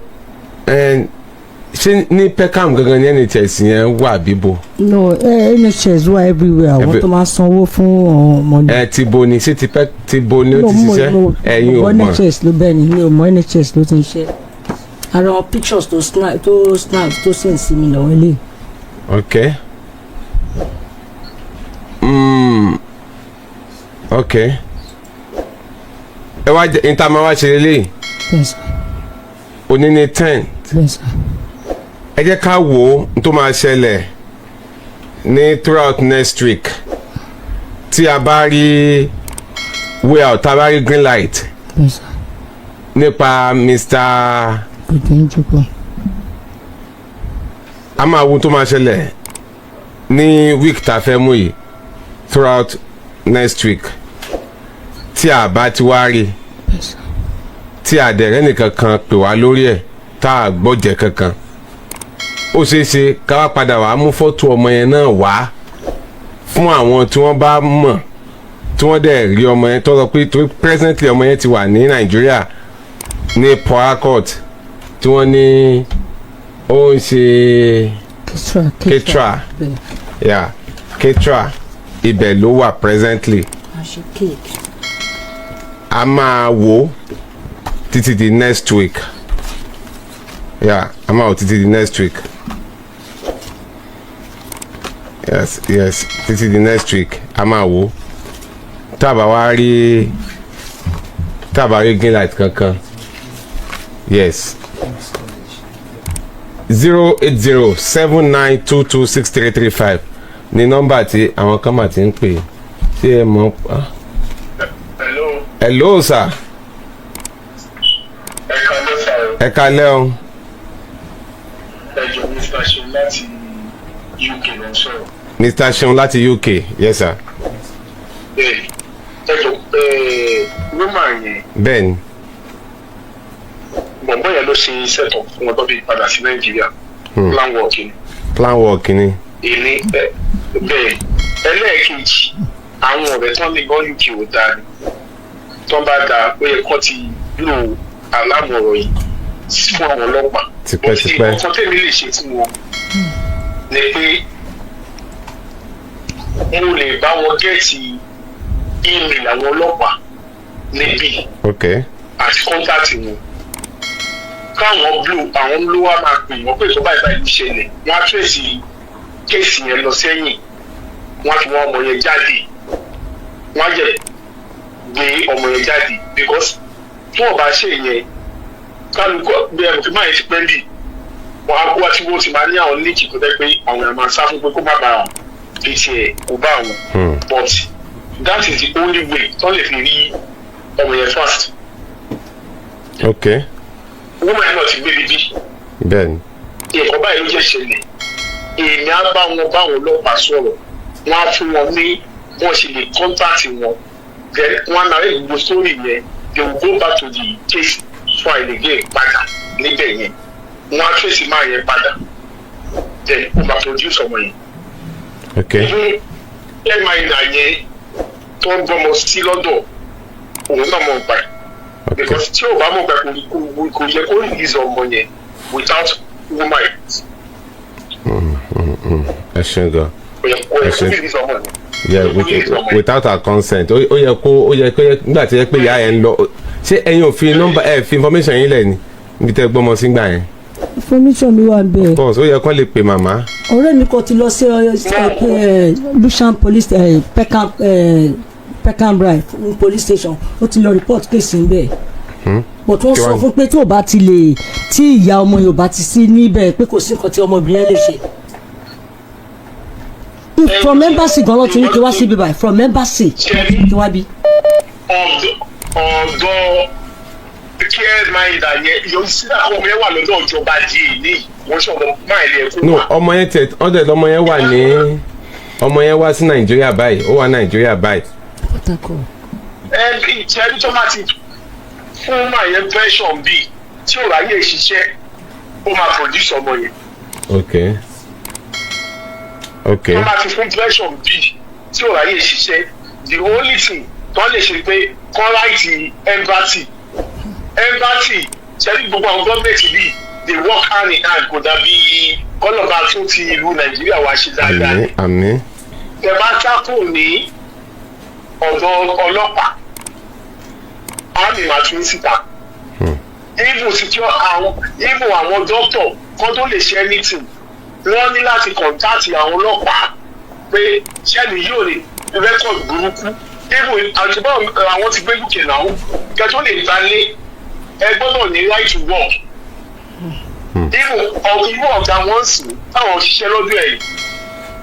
Speaker 9: ẹ, ṣé ní Peckham gangan ní NHS yẹn wà bíbo?
Speaker 6: No, NHS wà everywhere. Àwọn tó máa sanwó fún ọmọ ní.
Speaker 9: Ẹ ti bo ni, ṣé ti bo ni ó ti ṣiṣẹ́? Ẹ̀yin ò mọ̀?
Speaker 6: NHS ló bẹ́ẹ̀ ni, mi ò mọ̀. NHS ló ti ń ṣe. Ara àwọn pictures tó snap tó send sí mi lọ́wọ́ ilé.
Speaker 9: Ok, ok, ẹ wá jẹ níta máa wá ṣe lélẹ́yìí.
Speaker 6: Bẹ́ẹ̀ sà.
Speaker 9: Òní ní 10.
Speaker 6: Bẹ́ẹ̀ sà.
Speaker 9: Ẹ jẹ́ ká wò ó n tó máa ṣẹlẹ̀ ní throughout next week. Tí a bá rí way out, tá a bá rí green light
Speaker 6: Bẹ́ẹ̀ sà.
Speaker 9: nípa Mr.
Speaker 6: Godwin Njoku.
Speaker 9: A máa wo tó máa ṣẹlẹ̀ ní week tá a fẹ́ mú yìí. Throughout next week, tí a bá ti wá rí,
Speaker 6: Bẹ́ẹ̀ sà.
Speaker 9: tí a dẹ̀rẹ́ nìkan kan pè wá lórí ẹ̀, tá a gbọ́jẹ̀ kankan, ó ṣeé ṣe ká wá padà wá mú fọ́tò ọmọ yẹn náà wá fún àwọn tí wọ́n bá mọ̀, tí wọ́n dẹ̀ rí ọmọ yẹn, tó sọ pé tó presently ọmọ yẹn ti wà ní Nàìjíríà. Ní Port Harcourt tí wọ́n ní ó ń ṣe
Speaker 6: Ketra.
Speaker 9: Ketra.
Speaker 6: Bẹ́ẹ̀.
Speaker 9: Yeah, Ketra, ibẹ̀ ló wà presently.
Speaker 6: Àṣẹ cake.
Speaker 9: A máa wò títí di next week. Yeah, a máa wò títí di next week. Yes, títí di next week a máa wò. Tá a bá rí green light kankan, yes, 08079226335 ní nọ́mbà tí àwọn kan mà ti ń pè. Ṣé ẹ mọ̀? Ah.
Speaker 10: Hello.
Speaker 9: Hello, sir.
Speaker 10: Ẹ káalẹ́ sir o.
Speaker 9: Ẹ kalẹ́ o.
Speaker 10: Ẹ jọ̀ọ́, Mr. Ṣeun láti UK ló ń sọ̀rọ̀.
Speaker 9: Mr. Seun láti UK, yes sir.
Speaker 10: Bẹ́ẹ̀, ẹ jọ̀ọ́, woman yẹn,
Speaker 9: Bẹ́ẹ̀ni.
Speaker 10: Bọ̀bọ́ yẹn ló ṣe set up fún wọn tó fi padà sí Nàìjíríà. Plan work ni.
Speaker 9: Plan work ni.
Speaker 10: Èmi bẹ́ẹ̀, ẹlẹ́ẹ̀kejì, àwọn ọ̀rẹ́ tán ní gan UK ò dáa ni. Tán bá dáa, ó yẹ kó ti lò alarm ọ̀rọ̀ yìí fún àwọn ọlọ́pàá.
Speaker 9: Tipẹ́tipẹ́.
Speaker 10: Nǹkan tèmi lè ṣe fún wọn ni pé mo lè bá wọn get email àwọn ọlọ́pàá níbí àti contact wọn, káwọn blue àwọn ló wá máa pè wọ́n pé ìtọ́ báyìí báyìí ṣẹlẹ̀. Wọ́n á trace case yẹn lọ sẹ́yìn, wọ́n á fi wọ́n ọmọ yẹn jáde, wọ́n á jẹ́ gbé ọmọ yẹn jáde, because tí wọ́n bá ṣe yẹn, kálukú bí ẹnu kí máa yẹn ti pẹ́ bì, wọ́n á kó wá tí wọ́n ti máa ní àwọn link tó tẹ́ pé àwọn èèyàn máa sá fún pé kó má bàa fi tiẹ̀ kó bá àwọn. But that is the only way tó lè fi rí ọmọ yẹn fast. Woman yẹn náà ti gbé bíbí. Nǹkan báyìí ló jẹ́ ṣẹlẹ̀. Èmi á bá wọn bá wọn ọlọ́pàá sọ̀rọ̀, wọ́n á fún wọn ní wọ́n ṣe lè contact wọn, then wọ́n á narrate gbogbo story yẹn. They will go back to the case file again padà níbẹ̀ yẹn, wọ́n á trace máa yẹn padà, then ó máa produce ọmọ yẹn. Even airliner yẹn tó ń gbọ́mọ sí lọ́dọ̀, òun náà mọ̀ nípa ẹ̀, because tí ò bá mọ̀ nípa ẹ̀, kò yẹ kó release ọmọ yẹn without woman.
Speaker 9: Ẹ ṣeun gan.
Speaker 10: Kò yẹ kó release ọmọ yẹn.
Speaker 9: Yeah, without her consent. Ó yẹ kó yẹ nígbà tí yẹ pé ìyá ẹ ń lọ. Ṣé ẹ̀yin ò fi nọ́mbà ẹ fi information yín lẹ̀ ni níbi tẹ́ gbọ́mọ sí gbà yẹn?
Speaker 6: Information mi wà bẹ́ẹ̀.
Speaker 9: Of course, ó yẹ kó lè pè màmá.
Speaker 6: Ọ̀rẹ́ mi kan ti lọ sí Lewisham police, Peckham Rye police station, ó ti lọ report case ń bẹ̀. But wọ́n
Speaker 9: Kí
Speaker 6: sọ fún pé tí ò bá ti lè, tí ìyá ọmọ yóò bá ti sí níbẹ̀, pé kò sí nǹkan tí ọmọbìnrin yẹn lè ṣe. From embassy gan ló ti ní kí wá síbí báyìí, from embassy kí wá bí.
Speaker 10: Ọ̀dọ̀ care minder yẹn yóò sí àwọn ọmọ yẹn wà lọ́dọ̀ ìjọba di èyí, wọ́n ṣọ̀rọ̀ máa ilé ẹ̀kọ́.
Speaker 9: No, ọmọ yẹn tẹ ọdẹ ọmọ yẹn wà ní, ọmọ yẹn wá sí Nàìjíríà báyìí, ó wà Nàìjíríà báyìí.
Speaker 10: Ẹ bí ìṣẹ́jú tó máa ti fún máa yẹn pension bíi tí ò ráyè ṣiṣẹ́, ó máa produce ọmọ yẹn. Tó máa ti fún pension bíi tí ò ráyè ṣiṣẹ́, the only thing tó lè ṣe pé kọ́ write embassy. Embassy ṣẹ́ni gbogbo àwọn gọ́ọ̀mẹ̀ntì bíi, they work hand in hand. Kò dàbí kọ́lọ̀bà tún ti ìlú Nàìjíríà wá ṣe dáadáa.
Speaker 9: Àmín, àmín.
Speaker 10: Tẹ bá sákò ní ọ̀dọ̀ ọlọ́pàá, army máa tún síta. Even secure àwọn, even àwọn doctor kan tó lè ṣe anything, wọ́n ní láti contact àwọn ọlọ́pàá pé ṣẹ́ni yóò ní record burúkú. Even àtúbọ̀ àwọn ti gbé UK náà, kẹ́ tó lè gbalé, ẹ gbọ́dọ̀ ní right to work. Even irú ọ̀gá wọn sì táwọn ṣiṣẹ́ lọ́dún ẹ̀,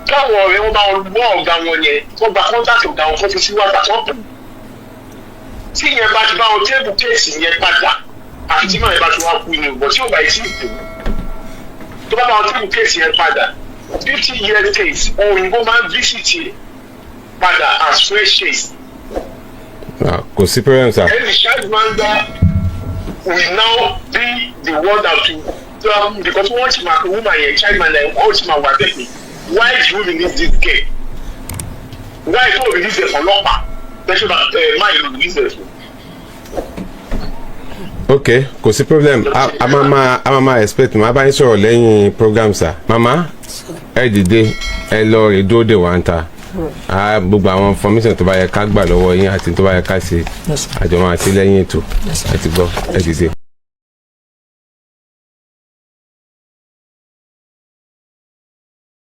Speaker 10: káwọn ọ̀rẹ́ wọn bá wọn wọ́ ọ̀gá wọn yẹn, kó gba contact ọ̀gá wọn, kó fi sí wàtà tó pè, tí yẹn bá ti bá wọn table case yẹn padà, àfi tí màá yẹn bá ti wá kú ni bọ̀, tí ò bá yìí sí ìkú, tó bá bá wọn table case yẹn padà, 50 years case, òyìnbó máa ń visit yẹn padà as fresh case.
Speaker 9: Ah, kò sí problem, sir.
Speaker 10: And the child minder will now be the one that will because wọ́n ti máa woman yẹn, child minder yẹn, wọ́n ti máa wà bẹ́ẹ̀ pé why do you release this girl? Why do you release ẹ̀ fọlọ́pàá? Tẹ́sán ẹ̀ máa yẹ release ẹ̀ fún.
Speaker 9: Ok, kò sí problem. A máa expect, màá bá yín sọ̀rọ̀ lẹ́yìn program, sir. Màmá, ẹ dìde, ẹ lọ rè dúró dè wá ń ta. A gbogbo àwọn information tó bá yẹ ká gbà lọ́wọ́ yín àti tó bá yẹ ká ṣe,
Speaker 6: Yes, sir.
Speaker 9: àjọ máa ṣe lẹ́yìn ètò.
Speaker 6: Yes, sir.
Speaker 9: Ẹ ti gbọ́, ẹ dìde.